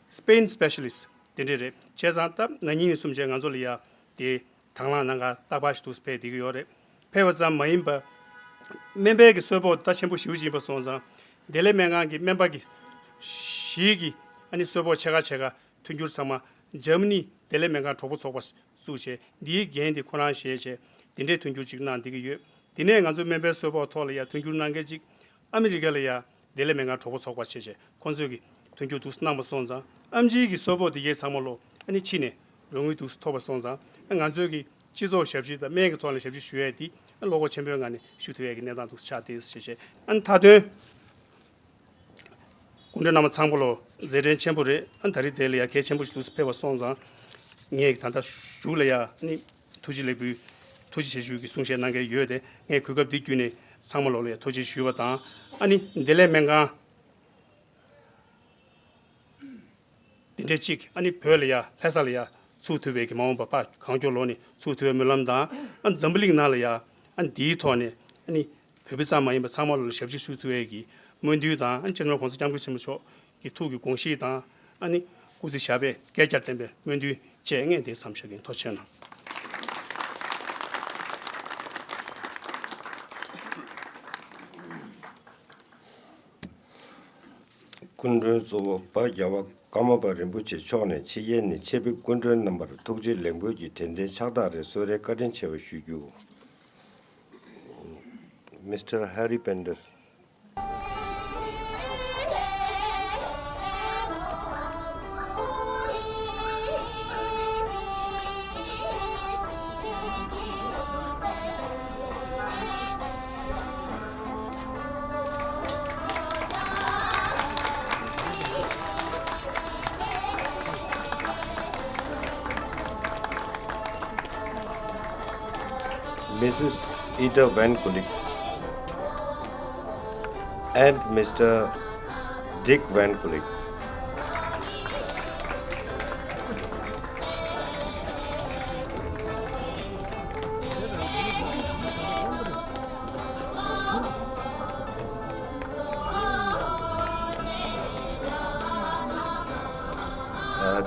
སི་པེན་སི་པེ་ཤ་ལི་སི་དེ་འདྲས་རེད། བྱས་ཙང་ད་ན་ནིང་ནས་བཟུང་བྱས་ང་ཚོ་ལ་ཡང་དེ་དང་བླངས་གནང་གར་རྟག་པར་ཞིག་འདུག་སེ་ཕེབས་བསྡད་ཀྱི་ཡོད་རེད། ཕེབས་པ་ཙམ་མ་ཡིན་པར་སྨན་པའི་གི་གསོལ་ཕོགས་ད་ཆེན་པོ་ཞེ་པོ་ཅིག་ཡིན་པ་སོང་ཙང་བདེ་ལེགས་སྨན་ཁང་གི་སྨན་པ་གི་བཞི་གི་ཨ་ནི་གསོལ་ཕོགས་ཕྱེད་ཀ་ཕྱེད་ཀ་མཐུན་འགྱུར་ཚང་མ་འཇར་མ་ནི་བདེ་ལེགས་སྨན་ཁང་གྲོགས་པོ་ཚོགས་པ་བཙུགས་བྱས་འདིའི་འགན་དེ་ཁོ་རང་བཞེས་བྱས་དེ་འདྲའི་མཐུན་འགྱུར་ཅིག་གནང་བསྡད་ཀྱི་ཡོད། དེ་ནས་ང་ཚོ་སྨན་པའི་གསོལ་ཕོགས་ཐོག་ལ་ཡང་མཐུན་འགྱུར་གནང་མཁན་ཅིག་ཨ་མི་རི་ཀ་ལ་ཡང་བདེ་ལེགས་སྨན་ཁང་གྲོགས་པོ་ཚོགས་པ་བྱས་བྱས་ཁོང་ཚོས་ཀྱི་མཐུན་འགྱུར་འདུག་སེ་གནང་པ་སོང་ཙང་ཨེམ་ཆིའི་གི་གསོལ་ཕོགས་དེ་གས་ཚང་མ་ལོ་ཨ་ནི་ཕྱི་ནས་རོགས་དངུལ་འདུག་སེ་ཐོབ་པ་སོང་ཙང་ང་ཚོས་ཀྱི་སྤྱི་ཚོགས་ཞབས་ཕྱི་དང་སྨན་གྱི་ཐོག་ནས་ཞབས་ཕྱི་ཞུ་ཡས་དེ་བློ་ཁོག་ཆེན་པོའི་ངང་ནས་ཞུ་ཐུབ་ཡས་ཀྱི་གནས་སྟངས་འདུག་སེ་ཆགས་བསྡད་ཟེར་བྱས་ཨ་ནི་མཐའ་དོན། སྐུ་མགྲོན་རྣམ་པ་ཚང་མ་ལོ་མཛད་བྲེལ་ཆེན་པོ་རེད། ཨ་ད་རེས་དེ་ལ་ཡ་གལ་ཆེན་པོ་ཞིག་འདུག་སེ་ཕེབས་པ་སོང་ཙང་། ངས་ད་ལྟ་གཞུག་ལ་ཡ་ཨ་ནི་ཐུགས་རྗེ་ལེགས་འབུལ་ཐུགས་རྗེ་ཆེ་ཞུ་གི་གསུང་བཤད་གནང་གི་ཡོད་དེ་ངས་གོ་སྐབས་འདི་བརྒྱུད་ནས་ཚང་མ་ལོ་ལ་ཡ་ཐུགས་རྗེ་ཞུ་བ་དང་ཨ་ནི་བདེ་ལེགས་སྨན་ཁང་འདི་འདྲའི་གཅིག་ཨ་ནི་བོད་ལ་ཡ་ལྷ་ས་ལ་ཡ་ཚུགས་ཐུབ་པའི་གི་མ་འོངས་པ་ཕར་གང་མགྱོགས་ལོག་ནས་ཚུགས་ཐུབ་པའི་སྨོན་ལམ་དང་ཨ་འཛམ་བུ་གླིང་ནང་ལ་ཡ་ཨ་འདིའི་ཐོག་ནས་ཨ་ནི། བོད་པ་ཙམ་མ་ཡིན་པ་ཚང་མ་ལ་ཞབས་ཕྱི་ཞུ་ཐུབ་ཡས་ཀྱི་སྨོན་འདུན་དང་ཨ་ནི་སྤྱི་ནོར་༸གོང་ས་༸སྐྱབས་མགོན་ཆེན་པོ་མཆོག་གི་ཐུགས་ཀྱི་དགོངས་གཞི་དང་ཨ་ནི་སྐུ་ཚེ་ཞབས་པད་བསྐལ་བརྒྱར་བརྟན་པའི་སྨོན་འདུན་བཅས་ངས་འདིར་མཚམས་བཞག་གིན་ཐུགས་རྗེ་གནང་། སྐུ་མགྲོན་གཙོ་བོ་འབའ་རྒྱལ་བ་ཀརྨ་པ་རིན་པོ་ཆེ་མཆོག་ནས་ཕྱི་རྒྱལ་ནས་ཆེད་ཕེབས་སྐུ་མགྲོན་རྣམ་པར་ཐུགས་རྗེ་ལེགས་འབུལ་གྱི་དྲན་རྟེན་ཕྱག་རྟགས་རེ་གསོལ་རས་བཀའ་དྲིན་ཆེ་བ་ཞུ་རྒྱུ། Mister Harry Bender. Missus Ida Van Kulik and Mister Dick Van Kulik.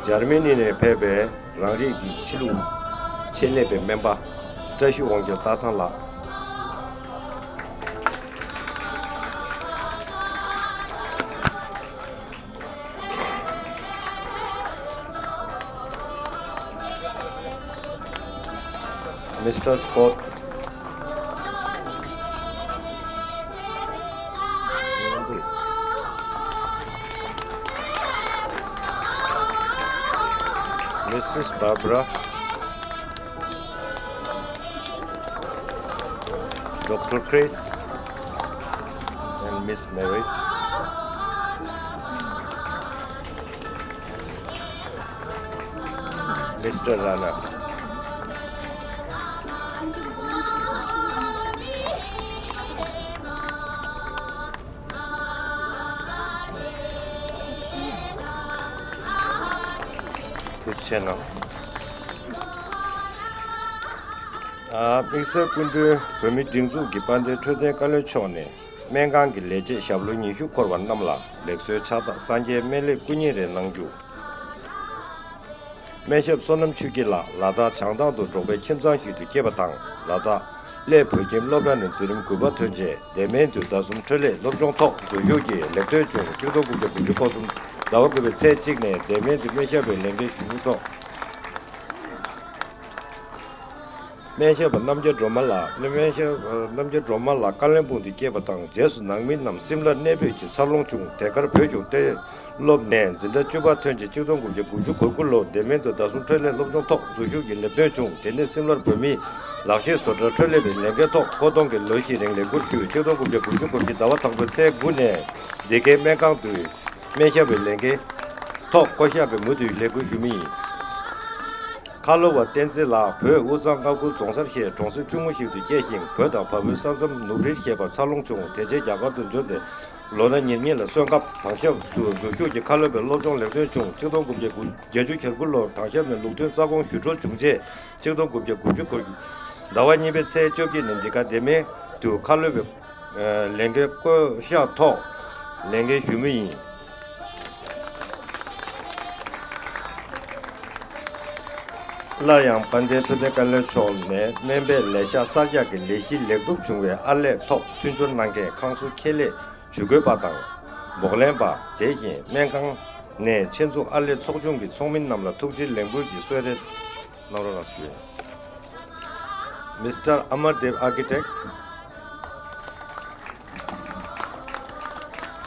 འཇར་མ་ནི་ནས་ཕེབས་པའི་རང་རིགས་ཀྱི་ཕྱི་ལུགས་ཆེད་ལས་པའི་སྨན་པ་བཀྲ་ཤིས་དབང་རྒྱལ་སྟག་ཚང་ལགས། Mister Scott. Missus Barbara. Doctor Chris and Miss Mary. Mister Rana. ཐུགས་རྗེ་གནང་། ཨ། དམིགས་བསལ་སྐུ་མགྲོན་བོད་མིའི་སྒྲིག་འཛུགས་ཀྱི་དཔལ་ལྡན་འཕྲོད་བསྟེན་བཀའ་བློན་མཆོག་ནས་སྨན་ཁང་གི་ལས་བྱེད་ཞབས་ལོ་ཉི་ཤུ་འཁོར་བ་རྣམས་ལ་ལེགས་གསོལ་ཕྱག་རྟགས་སངས་རྒྱས་སྨན་གླིང་སྐུ་བརྙན་རེ་གནང་རྒྱུ། སྨན་ཞབས་བསོད་ནམས་ཆོས་སྐྱིད་ལགས་ལ་དྭགས་བྱང་ཐང་དུ་འབྲོག་པའི་ཁྱིམ་ཚང་ཞིག་ཏུ་སྐྱེས་པ་དང་ལ་དྭགས་གླེ་བོད་ཁྱིམ་སློབ་གྲྭ་ནས་འཛིན་རིམ་དགུ་པ་ཐོན་རྗེས་དེ་མིན་དུ་ཟླ་གསུམ་འཕྲོད་ལས་སློབ་སྦྱོང་ཐོག་འཛུལ་ཞུགས་ཀྱིས་ལེགས་གཏོད་བྱུང་། གཅིག་སྟོང་དགུ་བརྒྱ་དགུ་བཅུ་གོ་གསུམ་ཟླ་བ་དགུ་པའི་ཚེས་གཅིག་ནས་དེ་མིན་དུ་སྨན་ཞབས་པའི་ལས་འགན་ཞུ་མུས་ཐོག་སྨན་ཞབས་པ་རྣམ་རྒྱལ་སྒྲོལ་མ་ལགས། སྨན་ཞབས་རྣམ་རྒྱལ་སྒྲོལ་མ་ལགས་ཀ་བློན་སྦུག་ཏུ་སྐྱེས་པ་དང་རྗེས་སུ་ནང་མི་རྣམས་སིམ་ལར་གནས་སྤོས་ཀྱིས་འཚར་ལོངས་བྱུང་། དེ་གར་བོད་གཞུང་གཏན་སློབ་ནས་འཛིན་གྲྭ་བཅུ་པ་ཐོན་རྗེས་གཅིག་སྟོང་དགུ་བརྒྱ་དགུ་བཅུ་གོ་དགུ་ལོར་དེ་མིན་དུ་ཟླ་གསུམ་འཕྲོད་ལས་སློབ་སྦྱོང་ཐོག་འཛུལ་ཞུགས་ཀྱིས་ལེགས་གཏོད་བྱུང་། དེ་ནས་སིམ་ལར་བོད་མིའི་ལག་ཤེས་བཟོ་གྲྭར་འཕྲོད་ལས་པའི་ལས་འགན་ཐོག་ཁོ་སྟོང་གི་ལོ་བཞིའི་རིང་ལས་ཁུར་ཞུས། གཅིག་སྟོང་དགུ་བརྒྱ་དགུ་བཅུ་གོ་བཞི་ཟླ་བ་དང་པོའི་ཚེས་དགུ་ནས་འདི་གའི་སྨན་ཁང་དུ་སྨན་ཞབས་པའི་ལས་འགན་ཐོག་བསྐོ་གཞག་གིས་མུ་མཐུད་ལས་ཁུར་ཞུ་མུས་ཡིན། ཁ་ལོ་བ་བསྟན་འཛིན་ལགས་བོད་དབུས་གཙང་མངའ་ཁུལ་རྫོང་སར་གཤེགས། གྲོང་གསེབ་ཆུང་ངུ་ཞིག་ཏུ་སྐྱེས་ཤིང་བོད་དང་བལ་པོའི་ས་མཚམས་ནུབ་རིར་གཤེགས་པར་འཚར་ལོངས་བྱུང་། དེ་རྗེས་རྒྱ་གར་དུ་འབྱོར་ཏེ་ ལོ་ན་ཉེར་གཉིས་ལ་སོན་སྐབས་དྭངས་ཞབས་སུ་འཛུལ་ཞུགས་ཀྱིས་ཁ་སློབ་པའི་སློབ་སྦྱོང་ལེགས་ཐོན་བྱུང་། ཆིག་སྟོང་དགུ་བརྒྱ་བརྒྱད་ཅུ་གྱ་དགུ་ལོར་དྭངས་ཞབས་ནས་ལུགས་མཐུན་རྩ་དགོངས་ཞུ་སྒྲུབ་བྱུང་རྗེས། ཆིག་སྟོང་དགུ་བརྒྱ་དགུ་བཅུ་གོ་ཟླ་བ་གཉིས་པའི་ཚེས་བཅོ་བརྒྱད་ཉིན་འདི་ག་ལྡེ་མིག་ཏུ་ཁ་སློབ་པའི་ལས་འགན་བསྐོ་གཞག་ཐོག་ལས་འགན་ཞུ་མུས་ཡིན། སླར་ཡང་དཔལ་ལྡན་ཐུབ་བསྟན་བཀའ་བློན་མཆོག་ནས་སྨན་པའི་ལས་ཤག་གསར་རྒྱག་གི་ལས་གཞི་ལེགས་གྲུབ་བྱུང་བའི་ཨར་ལས་ཐོག་མཐུན་འགྱུར་གནང་མཁན་ཁང་སུ་ཁེ་ལས་ཇུས་འགོད་པ་དང་། འབོག་ལེན་པ། དེ་བཞིན་སྨན་ཁང་ནས་ཆེད་འཛུགས་ཨར་ལས་ཚོགས་ཆུང་གི་ཚོགས་མི་རྣམས་ལ་ཐུགས་རྗེ་ལེགས་འབུལ་གྱི་གསོལ་རས་གནང་རོགས་གནང་ཞུ། Mister Amardev Architect,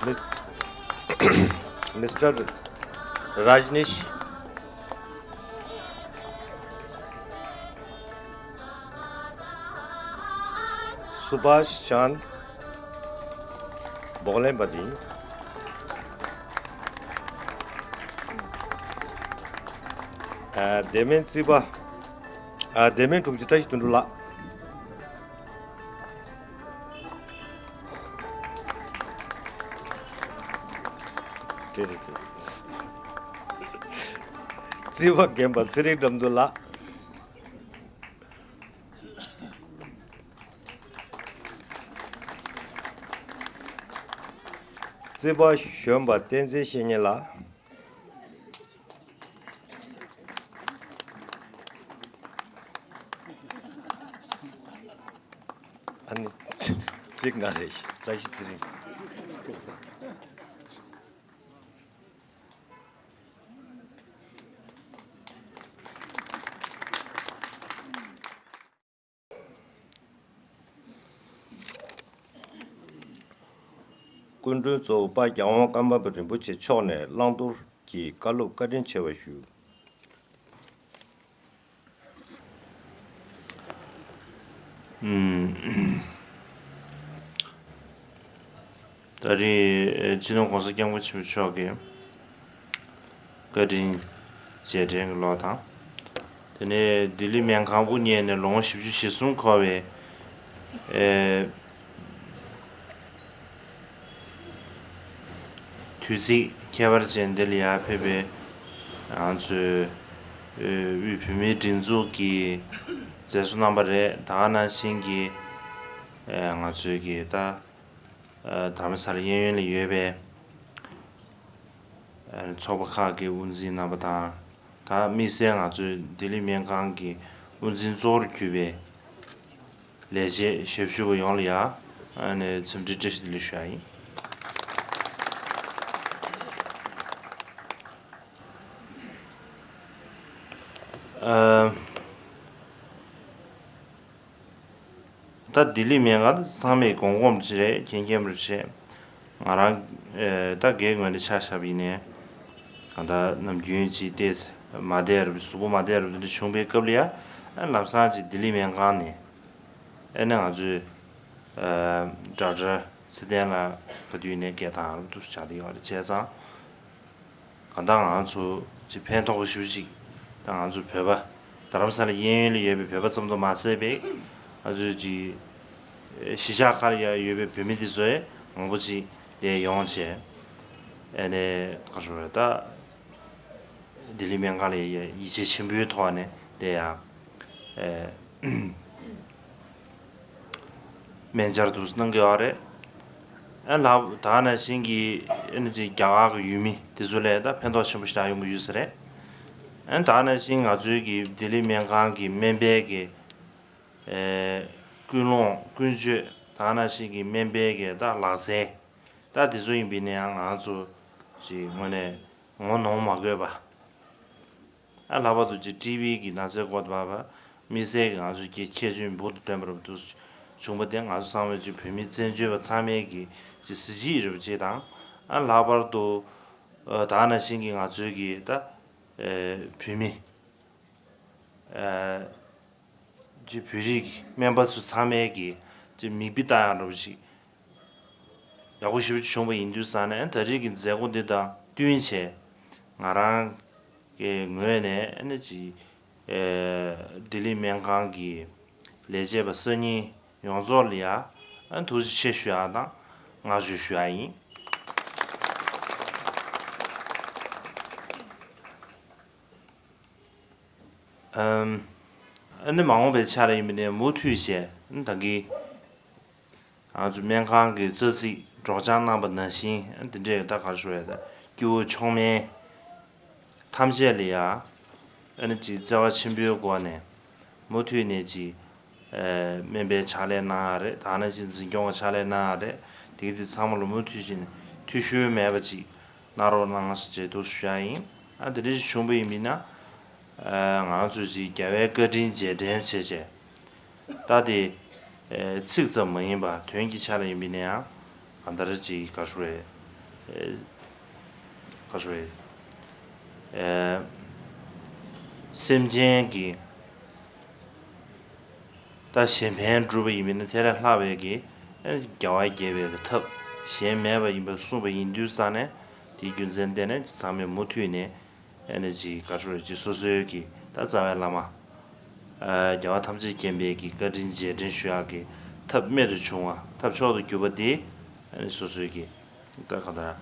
Mis- Mister Rajnish, Subhash Chand, འབོག་ལེན་པ་འདི། ཨ། ལྡེ་མིག་རྩིས་པ། ཨ། ལྡེ་མིག་དྲུག་ཅུ་བཀྲ་ཤིས་དོན་གྲུབ་ལགས། དེ་རེད་དེ། རྩིས་པ་རྒན་པ་ཚེ་རིང་དགྲ་འདུལ་ལགས། རྩིས་པ་གཞོན་པ་བསྟན་འཛིན་བཤེས་གཉེན་ལགས། ཨ་ནི། གཅིག་ང་རེད། བཀྲ་ཤིས་ཚེ་རིང་། སྐུ་མགྲོན་གཙོ་བོ་དཔལ་རྒྱལ་དབང་ཀརྨ་པ་རིན་པོ་ཆེ་མཆོག་ནས་བླང་དོར་གྱི་བཀའ་སློབ་བཀའ་དྲིན་ཆེ་བ་ཞུ། ཨུམ། ད་རེས་སྤྱི་ནོར་༸གོང་ས་༸སྐྱབས་མགོན་ཆེན་པོ་མཆོག་གི་བཀའ་དྲིན་རྗེས་དྲན་གྱི་ལོ་དང་། དེ་ནས་ལྡི་ལི་སྨན་ཁང་དབུ་བརྙེས་ནས་ལོ་ངོ་བཞི་བཅུ་ཞེ་གསུམ་འཁོར་བའི་ཨེ། དུས་ཚིགས་ཁྱད་པར་ཅན་འདི་ལ་ཡར་ཕེབས་པའི་ང་ཚོའི་དབུས་བོད་མིའི་སྒྲིག་འཛུགས་ཀྱི་མཛད་གཙོ་རྣམ་པ་རེད། ད་ག་ནང་བཞིན་གྱི་ང་ཚོའི་གི་ད་རྡ་རམ་ས་ལ་གཡས་གཡོན་ལ་ཡོད་པའི་ཚོགས་པ་ཁག་གི་དབུ་འཛིན་རྣམ་པ་དང་། ད་དམིགས་བསལ་ང་ཚོའི་ལྡི་ལི་སྨན་ཁང་གི་དབུ་འཛིན་གཙོ་བོར་གྱུར་པའི་ལས་བྱེད་ཞབས་ཞུ་བ་ཡོངས་ལ་ཡང་ཨ་ནི་འཚམས་འདྲི་བཀྲ་ཤིས་བདེ་ལེགས་ཞུ་ཡ་ཡིན། ཨ། ད་ལྡི་ལི་སྨན་ཁང་ཚང་མས་གོམ་གོམ་ཅི་རེད། མཁྱེན་མཁྱེན་པར་བྱས། ང་རང་ཨེ་ད་སྒེར་ངོས་ནས་ཆ་བཞག་པ་ཡིན་ནའི་གང་ལྟར་ནམ་རྒྱུན་ཅིག་བལྟས་ཚེ་མ་བསྡད་རབས་གཟུགས་པོ་མ་བསྡད་རབས་དེ་འདྲ་བྱུང་པའི་སྐབས་ལ་ཡ་ཨ་ལམ་སང་ཅིག་ལྡི་ལི་སྨན་ཁང་ནས་ཨེ་ནས་ང་ཚོའི་ཨེ་ཌོག་ཊར་ཚེ་བརྟན་ལགས་ག་དུས་ནས་སྐད་བཏང་རབས་འདུག་བྱ་བསྡད་ཡོད་རེད། བྱས་ཙང་། གང་ལྟར་ང་ཚོ་ཅིག་ཕན་ཐོགས་པ་ཞེ་པོ་ཅིག་ད་ང་ཚོ་བོད་པ་རྡ་རམ་ས་ལ་གཡས་གཡོན་ལ་ཡོད་པའི་བོད་པ་ཙམ་དུ་མ་ཟད་པའི་ང་ཚོའི་ཅིག་གཞིས་ཆགས་ཁག་ལ་ཡ་ཡོད་པའི་བོད་མི་དེ་ཚོ་ཡང་མང་པོ་ཅིག་དེ་ཡོང་བྱས་ཨ་ནི་ག་རེ་ཟེར་ད་ལྡི་ལི་སྨན་ཁང་ལ་ཡ་ཡིད་ཆེས་ཆེན་པོའི་ཐོག་ནས་དེ་ཡང་། སྨན་བཅར་དུ་གནང་གི་ཡོད་རེད། ཨ་ལགས་ད་ག་ནང་བཞིན་གྱི་ཨ་ནི་ཅིག་རྒྱ་གར་གྱི་ཡུལ་མི་དེ་ཚོ་ལ་ད་ཕན་ཐོགས་ཆེན་པོ་ཞེ་དྲག་ཡོང་གི་ཡོད་ས་རེད། ཨ་ད་ག་ནང་བཞིན་ང་ཚོའི་གི་ལྡི་ལི་སྨན་ཁང་གི་སྨན་པའི་གི་ཨེ་ཀུན་སློང་ཀུན་སྤྱོད་ད་ག་ནང་བཞིན་གྱི་སྨན་པའི་གི་ད་ལག་རྩལ་ད་དེ་ཚོ་ཡིན་པས་ན་ཡང་ང་ཚོ་ཅིག་དངོས་གནས་ངོ་གནོང་མ་དགོས་པ། ཨ་ལྷག་པར་དུ་ཅིག་ཊི་བི་གི་ན་ཚའི་སྐོར་དུ་མ་པ་དམིགས་བསལ་གྱི་ང་ཚོ་གི་ཁྱད་ཆོས་འབུར་དུ་ཐོན་པ་རབ་ཏུ་བྱུང་པ་དེ་ང་ཚོ་ཚང་མས་ཅིག་བོད་མི་བཙན་བྱོལ་བ་ཚང་མའི་གི་ཅིག་གཟི་བརྗིད་རེད་པ་ཅིག་དང་། ཨ་ལྷག་པར་དུ་ཨ་ད་ག་ནང་བཞིན་གྱི་ང་ཚོའི་གི་ད་ཨེ་བོད་མི་ཨེ་ཅིག་བོད་རིགས་ཀྱི་སྨན་པ་ཚོ་ཚང་མའི་གི་ཅིག་མིག་དཔེ་ལྟ་ཡག་འདྲ་པོ་ཅིག་ཡག་པོ་ཞེ་པོ་ཅིག་བྱུང་བ་ཡིན་དུས་ཙང་ནས་ད་རེས་ཀྱི་མཛད་སྒོ་འདི་དང་བསྟུན་བྱས་ང་རང་གི་ངོས་ནས་ཨ་ནི་ཅིག་ཨེ་ལྡི་ལི་སྨན་ཁང་གི་ལས་བྱེད་པ་གསར་རྙིང་ཡོངས་རྫོགས་ལ་ཡ་ཨ་ཐུགས་རྗེ་ཆེ་ཞུ་ཡག་དང་བསྔགས་བརྗོད་ཞུ་ཡག་ཡིན། ཨ་ནི་མ་འོངས་པའི་ཆ་ལ་ཡིན་པ་ནས་མུ་མཐུད་བྱས་ད་གིན་ང་ཚོ་སྨན་ཁང་གི་རྩ་ཚིག་སྒྲོག་སྦྱང་གནང་པ་ནང་བཞིན་འདི་འདྲའི་ད་ག་རེ་ཞུ་བས་ད་སྐྱེ་བོ་མཆོག་དམན་ཐམས་ཅད་ལ་ཡ་ཨ་ནི་ཅིག་བརྩེ་བ་ཆེན་པོའི་སྒོ་ནས་མུ་མཐུད་ནས་ཅིག་སྨན་པའི་ཕྱག་ལས་གནང་ཡ་རེད། ད་ནང་བཞིན་འཛིན་སྐྱོང་གི་ཕྱག་ལས་གནང་ཡ་རེད། དེ་གི་དེ་ཚང་མ་ལ་མུ་མཐུད་ཅིག་ནས་འཐུས་ཤོར་མེད་པ་ཅིག་གནང་རོགས་གནང་ཞེས་འདུག་ཞུ་ཡ་ཡིན། ཨ་དེ་འདྲ་ཞིག་བྱུང་པ་ཡིན་པ་ཡིན་ན་ང་ཚོས་ཅིག་རྒྱལ་བའི་བཀའ་དྲིན་རྗེས་དྲན་བྱས་བྱས། ད་དེ་ཚིག་ཙམ་མ་ཡིན་པ་དོན་གྱི་ཆ་ལ་ཡིན་པ་ཡིན་ན་ཡང་གང་ལྟར་ཅིག་ག་རེ་ཞུ་དགོས་རེད། ག་རེ་ཞུ་དགོས་རེད། སེམས་ཅན་གྱི་ད་གཞན་ཕན་སྒྲུབ་པ་ཡིན་པ་ཡིན་ན་དེ་ལས་ལྷག་པའི་གི་རྒྱལ་བ་དགྱེས་པའི་གི་ཐབས་གཞན་མེད་པ་ཡིན་པ་གསུངས་པ་ཡིན་དུས་ཙང་ནས་དེའི་རྒྱུ་མཚན་བརྟེན་ནས་ཚང་མས་མུ་མཐུད་ནས། ཨ་ནི་ཅིག་ག་རེ་ཞུ་རེད། ཅིག་སོ་སོའི་གི་ད་རྩ་བའི་བླ་མ། ཨ་རྒྱལ་བ་ཐམས་ཅད་མཁྱེན་པའི་གི་བཀའ་དྲིན་རྗེས་དྲན་ཞུ་ཡག་གི་ཐབས་རྨད་དུ་བྱུང་བ་ཐབས་མཆོག་ཏུ་གྱུར་པ་དེ་ཨ་ནི་སོ་སོའི་གི་ད་གང་ལྟར་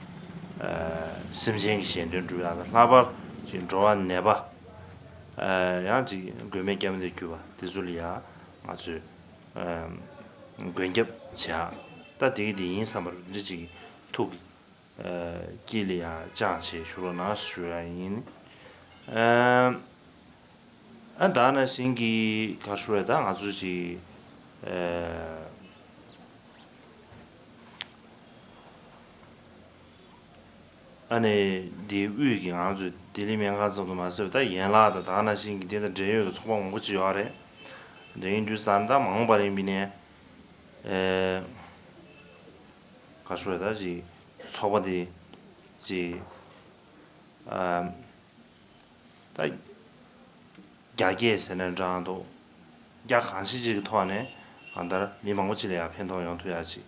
ཨ་སེམས་ཅན་གྱི་གཞན་དོན་སྒྲུབ་ཡག་དང་ལྷག་པར་ཅིག་འགྲོ་བ་ནད་པ་ཨ་ཡང་ཅིག་མགོན་མེད་སྐྱབས་མེད་དུ་གྱུར་པ་དེ་ཚོ་ལ་ཡང་ང་ཚོས་ཨ་མགོན་སྐྱབས་བྱེད་ཡག་ད་དེ་གི་དེ་ཡིན་བསམ་པར་འདི་ཅིག་ཐུགས་ཀྱི། དཀྱིལ་ལ་ཡང་བཅངས་བྱས་བཞུགས་རོགས་གནང་ཞུ་ཡ་ཡིན། ཨ་ད་ནང་བཞིན་གྱི་ག་རེ་ཞུ་རེད། ད་ང་ཚོ་ཅིག་ཨ་ནི་འདི་དབུས་ཀྱི་ང་ཚོ་ལྡི་ལི་སྨན་ཁང་ཙམ་དུ་མ་ཟད་པ་ད་ཡན་ལག་དང་ད་ནང་བཞིན་གྱི་འདི་དང་འབྲེལ་ཡོད་ཀྱི་ཚོགས་པ་མང་པོ་ཅིག་ཡོད་རེད། འདི་ཡིན་དུས་ཙང་ད་མ་འོངས་པ་ཡིན་པ་ནས་ག་རེ་ཞུ་རེད། ད་ཅིག་ཚོགས་པ་འདི་ཅིག་ཨ་ད་རྒྱ་སྐྱེད་ཟེར་ནས་འདྲ་འདུག་རྒྱ་གང་ཤེས་ཅིག་གི་ཐོག་ནས་གང་ལྟར་མི་མང་པོ་ཅིག་ལ་ཡང་ཕན་ཐོགས་ཡོང་ཐུབ་ཡ་ཅིག་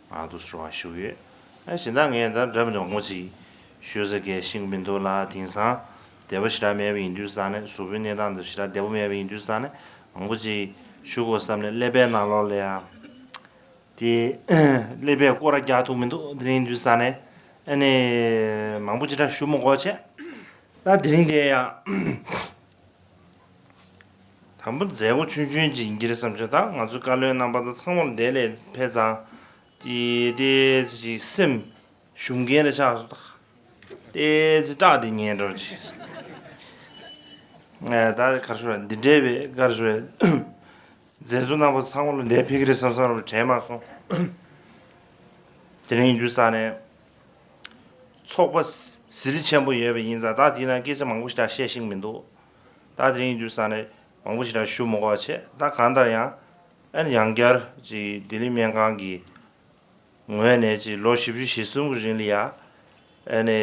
ང་ཚོ་རེ་བ་ཞུ་གི་ཡོད། ཨ་གཞན་དག་ངས་ད་འདྲ་མི་འདྲ་མང་པོ་ཅིག་ཞུ་ས་གལ་ཤིང་མི་འདུག་ལ། དེང་སང་བདེ་པོ་ཞེ་དྲག་མེད་པ་ཡིན་དུས་ཙང་ནས་གཟུགས་པོའི་གནས་སྟངས་དེ་ཞེ་དྲག་བདེ་པོ་མེད་པ་ཡིན་དུས་ཙང་ནས་མང་པོ་ཅིག་ཞུ་དགོས་བསམ་ནས་ཀླད་པའི་ནང་ལོགས་ལ་ཡང་དེ་ཀླད་པས་སྐོར་ར་རྒྱག་ཐུབ་མི་འདུག་དེ་རིང་དུས་ཙང་ནས་ཨ་ནི་མང་པོ་ཅིག་ད་ཞུ་མི་དགོས་བྱས། ད་དེ་རིང་དེ་ཡང་དང་པོ་མཛད་སྒོ་ཆུང་ཆུང་ཅིག་ཡིན་གྱི་རེད་བསམ་བྱུང་། ད་ང་ཚོའི་བཀའ་བློན་རྣམ་པ་དང་ཚང་མ་ལ་དེ་ལས་ཕེབས་ཙང་དེ་དེ་ཅིག་སེམས་ཞུམ་མཁན་རེ་ཆགས་སོང་། ད་དེ་ཅིག་སྐྲག་དེ་ཉན་འགྲོ་ཅིག་ད་ག་རེ་ཞུ་བ་འདི་འདྲའི་བའི་ག་རེ་ཞུ་བ། མཛད་གཙོ་རྣམ་པ་ཚང་མ་ལ་འདས་ཕེབས་ཀྱི་རེད་བསམ་བསམ་རུ་དྲན་མ་སོང་། དེ་རིང་ཡིན་དུས་ས་ནས་ཚོགས་པ་ཟི་ལི་ཆེན་པོ་ཡོད་པ་ཡིན་ཙང་ད་དེའི་ནང་སྐད་ཆ་མང་པོ་ཞིག་བཤད་ཤེས་མི་འདུག་ད་དེ་རིང་ཡིན་དུས་ས་ནས་མང་པོ་ཞིག་ཞུ་མི་དགོས་པ་བྱས། ད་གང་ལྟར་ཡང་ཨ་ནི་ཡང་བསྐྱར་ཅིག་ལྡི་ལི་སྨན་ཁང་གི་ངོས་ནས་ཅིག་ལོ་བཞི་བཅུ་ཞེ་གསུམ་གྱི་རིང་ལ་ཡ་ཨ་ནི་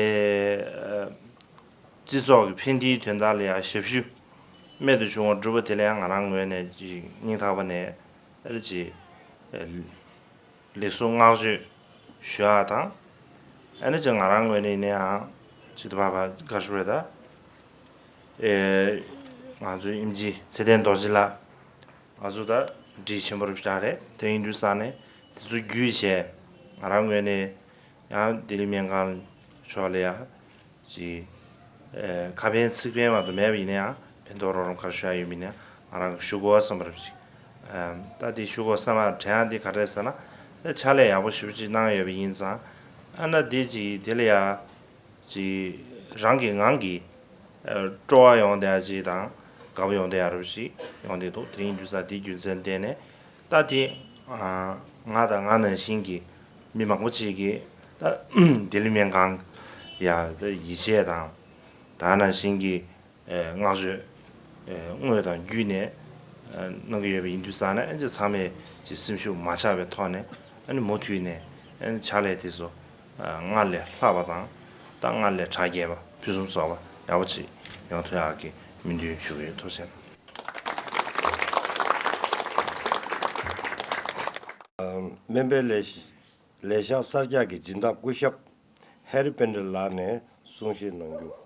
སྤྱི་ཚོགས་ཀྱི་ཕན་བདེའི་དོན་དག་ལ་ཡ་ཞབས་ཞུ་རྨད་དུ་བྱུང་བ་བསྒྲུབས་པ་དེ་ལ་ཡང་ང་རང་ངོས་ནས་ཅིག་སྙིང་ཐག་པ་ནས་ཨ་ནི་ཅིག་ལེགས་སོ་བསྔགས་བརྗོད་ཞུ་ཡག་དང་། ཨ་ནི་ཅིག་ང་རང་ངོས་ནས་ཡིན་ན་ཡང་ཅིག་ད་བ་བ་ག་རེ་ཞུ་རེད་ད། ཨེ་ང་ཚོའི་ཨེམ་ཆི་ཚེ་བརྟན་རྡོ་རྗེ་ལགས། ང་ཚོ་ད་འདྲིས་ཆེན་པོ་རུ་ཞིག་རེད། དེ་ཡིན་དུས་ཙང་ནས་དེ་ཚོ་བརྒྱུད་བྱས་ང་རང་ངོས་ནས་ཡང་ལྡི་ལི་སྨན་ཁང་ཕྱོགས་ལ་ཡང་ཅིག་ཨེ་ཁ་ཕན་ཚིག་ཕན་མ་གཏོགས་མེད་པ་ཡིན་ན་ཡང་ཕན་ཐོགས་རོགས་རམ་ག་རེ་ཞུ་ཡ་ཡོད་མིན་ན་ང་རང་གི་ཞུ་དགོས་བསམ་པ་རུ་ཞིག་ཨམ་ད་དེ་ཞུ་དགོས་བསམ་པ་དྲན་ཡ་འདི་ག་རེ་ཟེར་ན། ད་ཕྱག་ལས་ཡག་པོ་ཞེ་པོ་ཅིག་གནང་ཡོད་པ་ཡིན་ཙང་ཨ་ན་དེ་ཅིག་དེ་ལ་ཡ། ཅིག་རང་གི་ངང་གིས་ཨ་སྤྲོ་བ་ཡོང་བསྡད་ཡ་ཅིག་དང་དགའ་པོ་ཡོང་བསྡད་ཡ་རུ་ཞིག་ཡོང་བསྡད་འདུག་དེ་རིང་དུས་ས་དེའི་རྒྱུ་མཚན་བརྟེན་ནས་ད་དེ་ཨ་ང་དང་ང་ནང་བཞིན་གྱི་མི་མང་པོ་ཅིག་གིས་ད་ལྡི་ལི་སྨན་ཁང་ཡ་ད་ཡིད་ཆེས་དང་ད་ནང་བཞིན་གྱི་ཨ་བསྔགས་བརྗོད་ཨ་དངོས་དང་བརྒྱུད་ནས་ཨ་གནང་གི་ཡོད་པ་ཡིན་དུས་ཙང་ནས་ཨ་ཅེ་ཚང་མས་ཅིག་སེམས་ཤུགས་མ་ཆག་པའི་ཐོག་ནས་ཨ་ནི་མུ་མཐུད་ནས་ཨ་ནི་ཕྱག་ལས་དེ་ཚོ། སྔར་ལས་ལྷག་པ་དང་ད་སྔར་ལས་གྲ་རྒྱས་པ་ཕུན་སུམ་ཚོགས་པ་ཡག་པོ་ཅིག་ཡོང་ཐུབ་ཡག་གི་སྨོན་འདུན་ཞུ་གི་ཡོད། ཐུགས་རྗེ་གནང་། སྨན་པའི་ལས་ལས་ཤག་གསར་རྒྱག་གི་སྦྱིན་བདག་སྐུ་ཞབས་ཧེ་རི་པེན་ཏྲ་ལགས་ནས་གསུང་བཤད་གནང་རྒྱུ།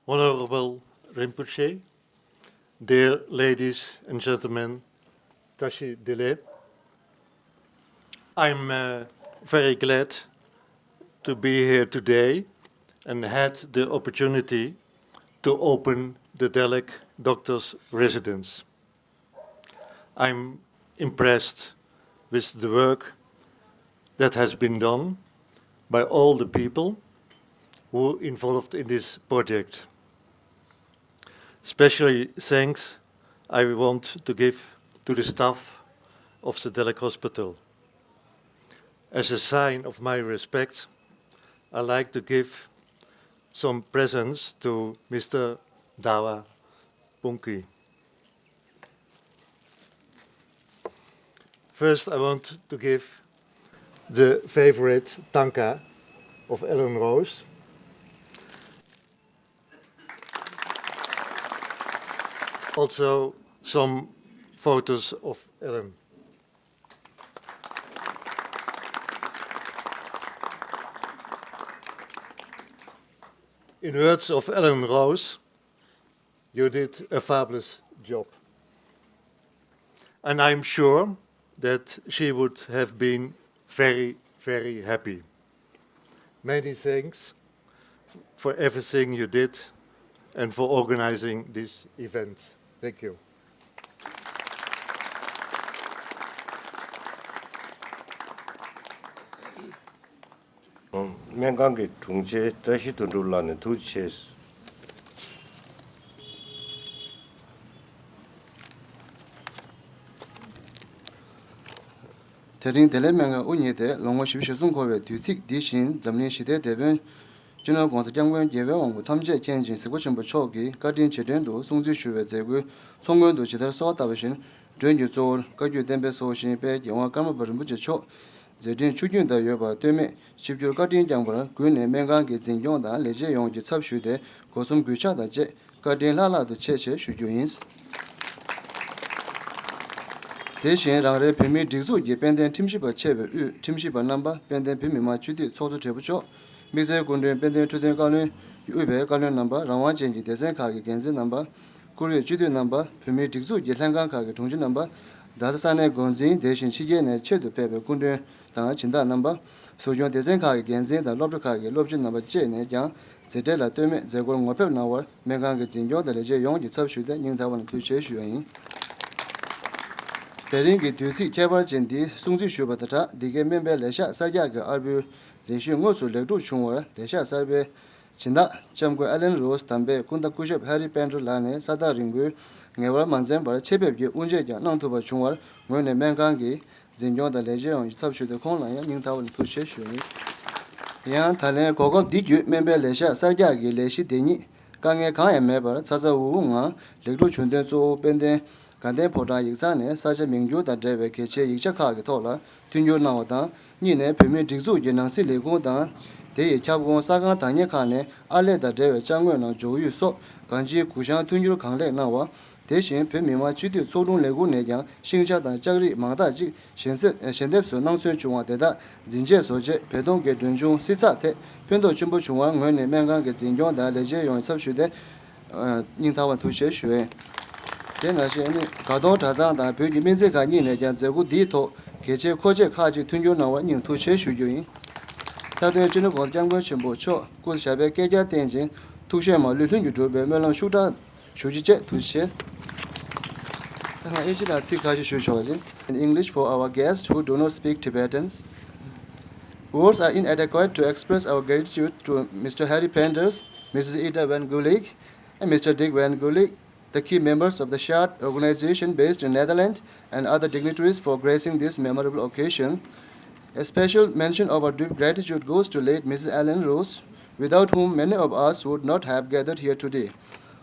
Honorable Rinpoche, dear ladies and gentlemen, Tashi Delek, I'm uh, very glad to be here today and had the opportunity to open the Delek Doctors' Residence. I'm impressed with the work that has been done by all the people who involved in this project. Specially thanks I want to give to the staff of the Delek Hospital. As a sign of my respect, I like to give some presents to Mister Dawa Punki. First, I want to give the favorite tanka of Ellen Rose. Also, some photos of Ellen. In words of Ellen Rose, you did a fabulous job. And I'm sure that she would have been very, very happy. Many thanks for everything you did and for organizing this event. Thank you. སྨན་ཁང་གི་དྲུང་ཆེ་བཀྲ་ཤིས་དོན་གྲུབ་ལགས་ནས་ཐུགས་རྗེ་ཆེ། དེ་རིང་བདེ་ལེགས་སྨན་ཁང་དབུ་བརྙེས་ཏེ་ལོ་ངོ་བཞི་བཅུ་ཞེ་གསུམ་འཁོར་བའི་དུས་ཚིགས་འདི་བཞིན་འཛམ་གླིང་ཞི་བདེའི་དེད་དཔོན་སྤྱི་ནོར་༸གོང་ས་༸སྐྱབས་མགོན་རྒྱལ་བའི་དབང་པོ་ཐམས་ཅད་མཁྱེན་ཅིང་གཟིགས་པ་ཆེན་པོ་མཆོག་གིས་བཀའ་དྲིན་རྗེས་དྲན་དུ་སྲུང་བརྩི་ཞུ་བའི་མཛད་སྒོའི་ཚོགས་མགོན་དུ་ཇི་ལྟར་གསོལ་བ་བཏབ་པ་བཞིན། མགྲོན་གྱི་གཙོ་བོར་བཀའ་བརྒྱུད་བསྟན་པའི་སྲོག་ཤིང་དཔལ་རྒྱལ་དབང་ཀརྨ་པ་རིན་པོ་ཆེ་མཆོག་མཛད་འཕྲིན་ཆུ་རྒྱུན་དང་ཡོད་པར་ལྟོས་མེད་ཆིབས་བསྒྱུར་བཀའ་དྲིན་བསྐྱངས་པར་གུས་ནས་སྨན་ཁང་གི་འཛིན་སྐྱོང་དང་ལས་བྱེད་ཡོངས་ཀྱི་ཚབ་ཞུས་ཏེ་སྒོ་གསུམ་གུས་ཕྱག་དང་བཅས་བཀའ་དྲིན་ལྷག་ལྷག་ཏུ་ཆེ་ཞེས་ཞུ་རྒྱུ་ཡིན། དེ་བཞིན་རང་རེའི་བོད་མིའི་སྒྲིག་འཛུགས་ཀྱི་དཔལ་ལྡན་ཁྲིམས་ཞིབ་པ་ཆེ་བའི་དབུས་ཁྲིམས་ཞིབ་པ་རྣམ་པ། དཔལ་ལྡན་བོད་མི་མང་སྤྱི་འཐུས་ཚོགས་གཙོ་སྦྲེལ་པོ་མཆོག་དམིགས་བསལ་སྐུ་མགྲོན་དཔལ་ལྡན་འཕྲོད་བསྟེན་བཀའ་བློན་གྱི་དབུས་པའི་བཀའ་བློན་རྣམ་པ། རང་དབང་ཅན་གྱི་སྡེ་ཚན་ཁག་གི་འགན་འཛིན་རྣམ་པ། བཀུར་འོས་སྤྱི་འཐུས་རྣམ་པ། བོད་མིའི་སྒྲིག་འཛུགས་ཀྱི་ལྷན་ཁང་ཁག་གི་དྲུང་ཆེ་རྣམ་པ། རྡ་ས་ས་གནས་འགོ་འཛིན་དེ་བཞིན་ཕྱི་རྒྱལ་ནས་ཆེད་དུ་ཕེབས་པའི་སྐུ་མགྲོན་དང་སྦྱིན་བདག་རྣམ་པ། ཟུར་སྐྱོང་སྡེ་ཚན་ཁག་གི་འགན་འཛིན་དང་སློབ་གྲྭ་ཁག་གི་སློབ་སྤྱི་རྣམ་པ་བཅས་ནས་ཀྱང་མཛད་བྲེལ་ལ་ལྟོས་མེད་མཛད་སྒོར་ངོ་ཕེབས་གནང་བར་སྨན་ཁང་གི་འཛིན་སྐྱོང་དང་ལས་བྱེད་ཡོངས་ཀྱི་ཚབ་ཞུས་ཏེ་སྙིང་ཐག་པ་ནས་ཐུགས་རྗེ་ཆེ་ཞུ་བ་ཡིན། དེ་རིང་གི་དུས་ཚིགས་ཁྱད་པར་ཅན་འདིའི་སྲུང་བརྩི་ཞུས་པ་དང་སྦྲགས། འདི་གའི་སྨན་པའི་ལས་ཤག་གསར་རྒྱག་གི་ཨར་པོའི་ལས་གཞི་དངོས་སུ་ལེགས་གྲུབ་བྱུང་བར་ལས་ཤག་གསར་པའི་སྦྱིན་བདག་ལྕམ་སྐུ་ཨ་ལན་རོས་དམ་པས་སྐུ་ཟླ་སྐུ་ཞབས་ཧེ་རི་པན་ཏྲར་ལགས་ནས་ས་ཐག་རིང་པོའི་ངལ་བར་མ་འཛེམས་པར་ཆེད་ཕེབས་ཀྱིས་དབུ་འབྱེད་ཀྱང་གནང་ཐུབ་པ་བྱུང་བར་ངོས་ནས་སྨན་ཁང་གི་འཛིན་སྐྱོང་དང་ལས་བྱེད་ཡོངས་ཀྱི་ཚབ་ཞུས་ཏེ་ཁོང་ལ་ཡང་སྙིང་ཐག་པ་ནས་ཐུགས་རྗེ་ཆེ་ཞུ་ཡིན། ཡང་ད་ལན་གོ་སྐབས་འདི་བརྒྱུད་སྨན་པའི་ལས་ཤག་གསར་རྒྱག་གི་ལས་གཞི་དེ་ཉིད་དཀའ་ངལ་གང་ཡང་མེད་པར་ཚ་ཚ་འུར་འུར་ངང་ལེགས་གྲུབ་བྱུང་དོན་གཙོ་བོ་དཔལ་ལྡན་དགའ་ལྡན་ཕོ་བྲང་ཡིག་ཚང་ནས་ས་ཆ་མིང་བསྒྱུར་དང་འབྲེལ་བའི་གལ་ཆེའི་ཡིག་ཆ་ཁག་གི་ཐོག་ལ་མཐུན་འགྱུར་གནང་བ་དང་། གཉིས་ནས་བོད་མིའི་སྒྲིག་འཛུགས་ཀྱི་ནང་སྲིད་ལས་ཁུངས་དང་། དེ་ཡི་ཁྱབ་ཁོངས་ས་ཁང་བདག་གཉེར་ཁག་ནས་ཨར་ལས་དང་འབྲེལ་བའི་ཅ་དངོས་ནང་འཇོག་ཡུལ་སོགས་གང་ཅིའི་གུ་བཤངས་མཐུན་འགྱུར་གང་ལེགས་གནང་བ། དེ་བཞིན་བོད་མི་མང་སྤྱི་འཐུས་ཚོགས་དྲུང་ལས་ཁུངས་ནས་ཀྱང་ཤིང་ཆ་དང་ལྕགས་རིགས་མང་དག་ཅིག་ཞལ་འདེབས་ཞལ་འདེབས་སུ་གནང་སོན་བྱུང་བ་དེ་དག་འཛིན་ཆས་བཟོ་ཆེད་བོད་དོན་གྱི་གྲོན་ཆུང་བསྲི་ཚགས་ཐད་ཕན་ཐོགས་ཆེན་པོ་བྱུང་བར་ངོས་ནས་སྨན་ཁང་གི་འཛིན་སྐྱོང་དང་ལས་བྱེད་ཡོངས་ཚབ་ཞུས་ཏེ། སྙིང་ཐག་པ་ཐུགས་རྗེ་ཆེ་ཞུ། དེ་ནང་བཞིན་ནི་དགའ་གདོང་གྲྭ་ཚང་དང་བོད་ཀྱི་སྨན་རྩིས་ཁང་གཉིས་ནས་ཀྱང་མཛད་སྒོ་འདིའི་ཐོག་གལ་ཆེའི་མཁོ་ཆས་ཁག་ཅིག་མཐུན་འགྱུར་གནང་བར་སྙིང་ཐུགས་ཆེ་ཞུ་རྒྱུ་ཡིན། མཐའ་དོན་སྤྱི་ནོར་༸གོང་ས་༸སྐྱབས་མགོན་ཆེན་པོ་མཆོག་སྐུ་ཚེ་ཞབས་པད་བསྐལ་བརྒྱར་བརྟན་ཅིང་ཐུགས་བཞེད་མ་ལུས་ལྷུན་གྱིས་འགྲུབ་པའི་སྨོན་ལམ་ཤུགས་དྲག་ཞུ་རྒྱུ་བཅས་ཐུགས་རྗེ་ཆེ། ད་ང་ཨིན་ཇི་ནང་ཚིག་ཁ་ཤས་ཞུ་ཆོག་ཅིང་། In English for our guests who do not speak Tibetan. Words are inadequate to express our gratitude to Mister Harry Penders, Missus Ida Van Gulik, and Mister Dick Van Gulik, the key members of the Sjaad organization based in Netherlands, and other dignitaries for gracing this memorable occasion. A special mention of our deep gratitude goes to late Missus Ellen Rose, without whom many of us would not have gathered here today.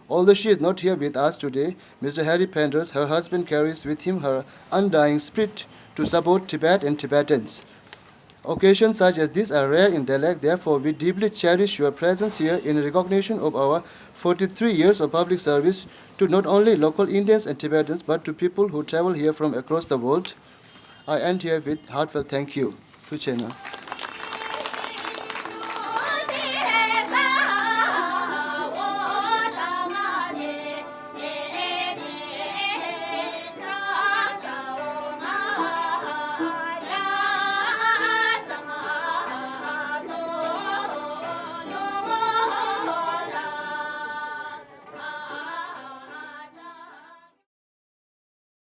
Although she is not here with us today, Mister Harry Penders, her husband, carries with him her undying spirit to support Tibet and Tibetans. Occasions such as this are rare in Delek, therefore we deeply cherish your presence here in recognition of our forty-three years of public service to not only local Indians and Tibetans but to people who travel here from across the world. I end here with heartfelt thank you. ཐུགས་རྗེ་གནང་།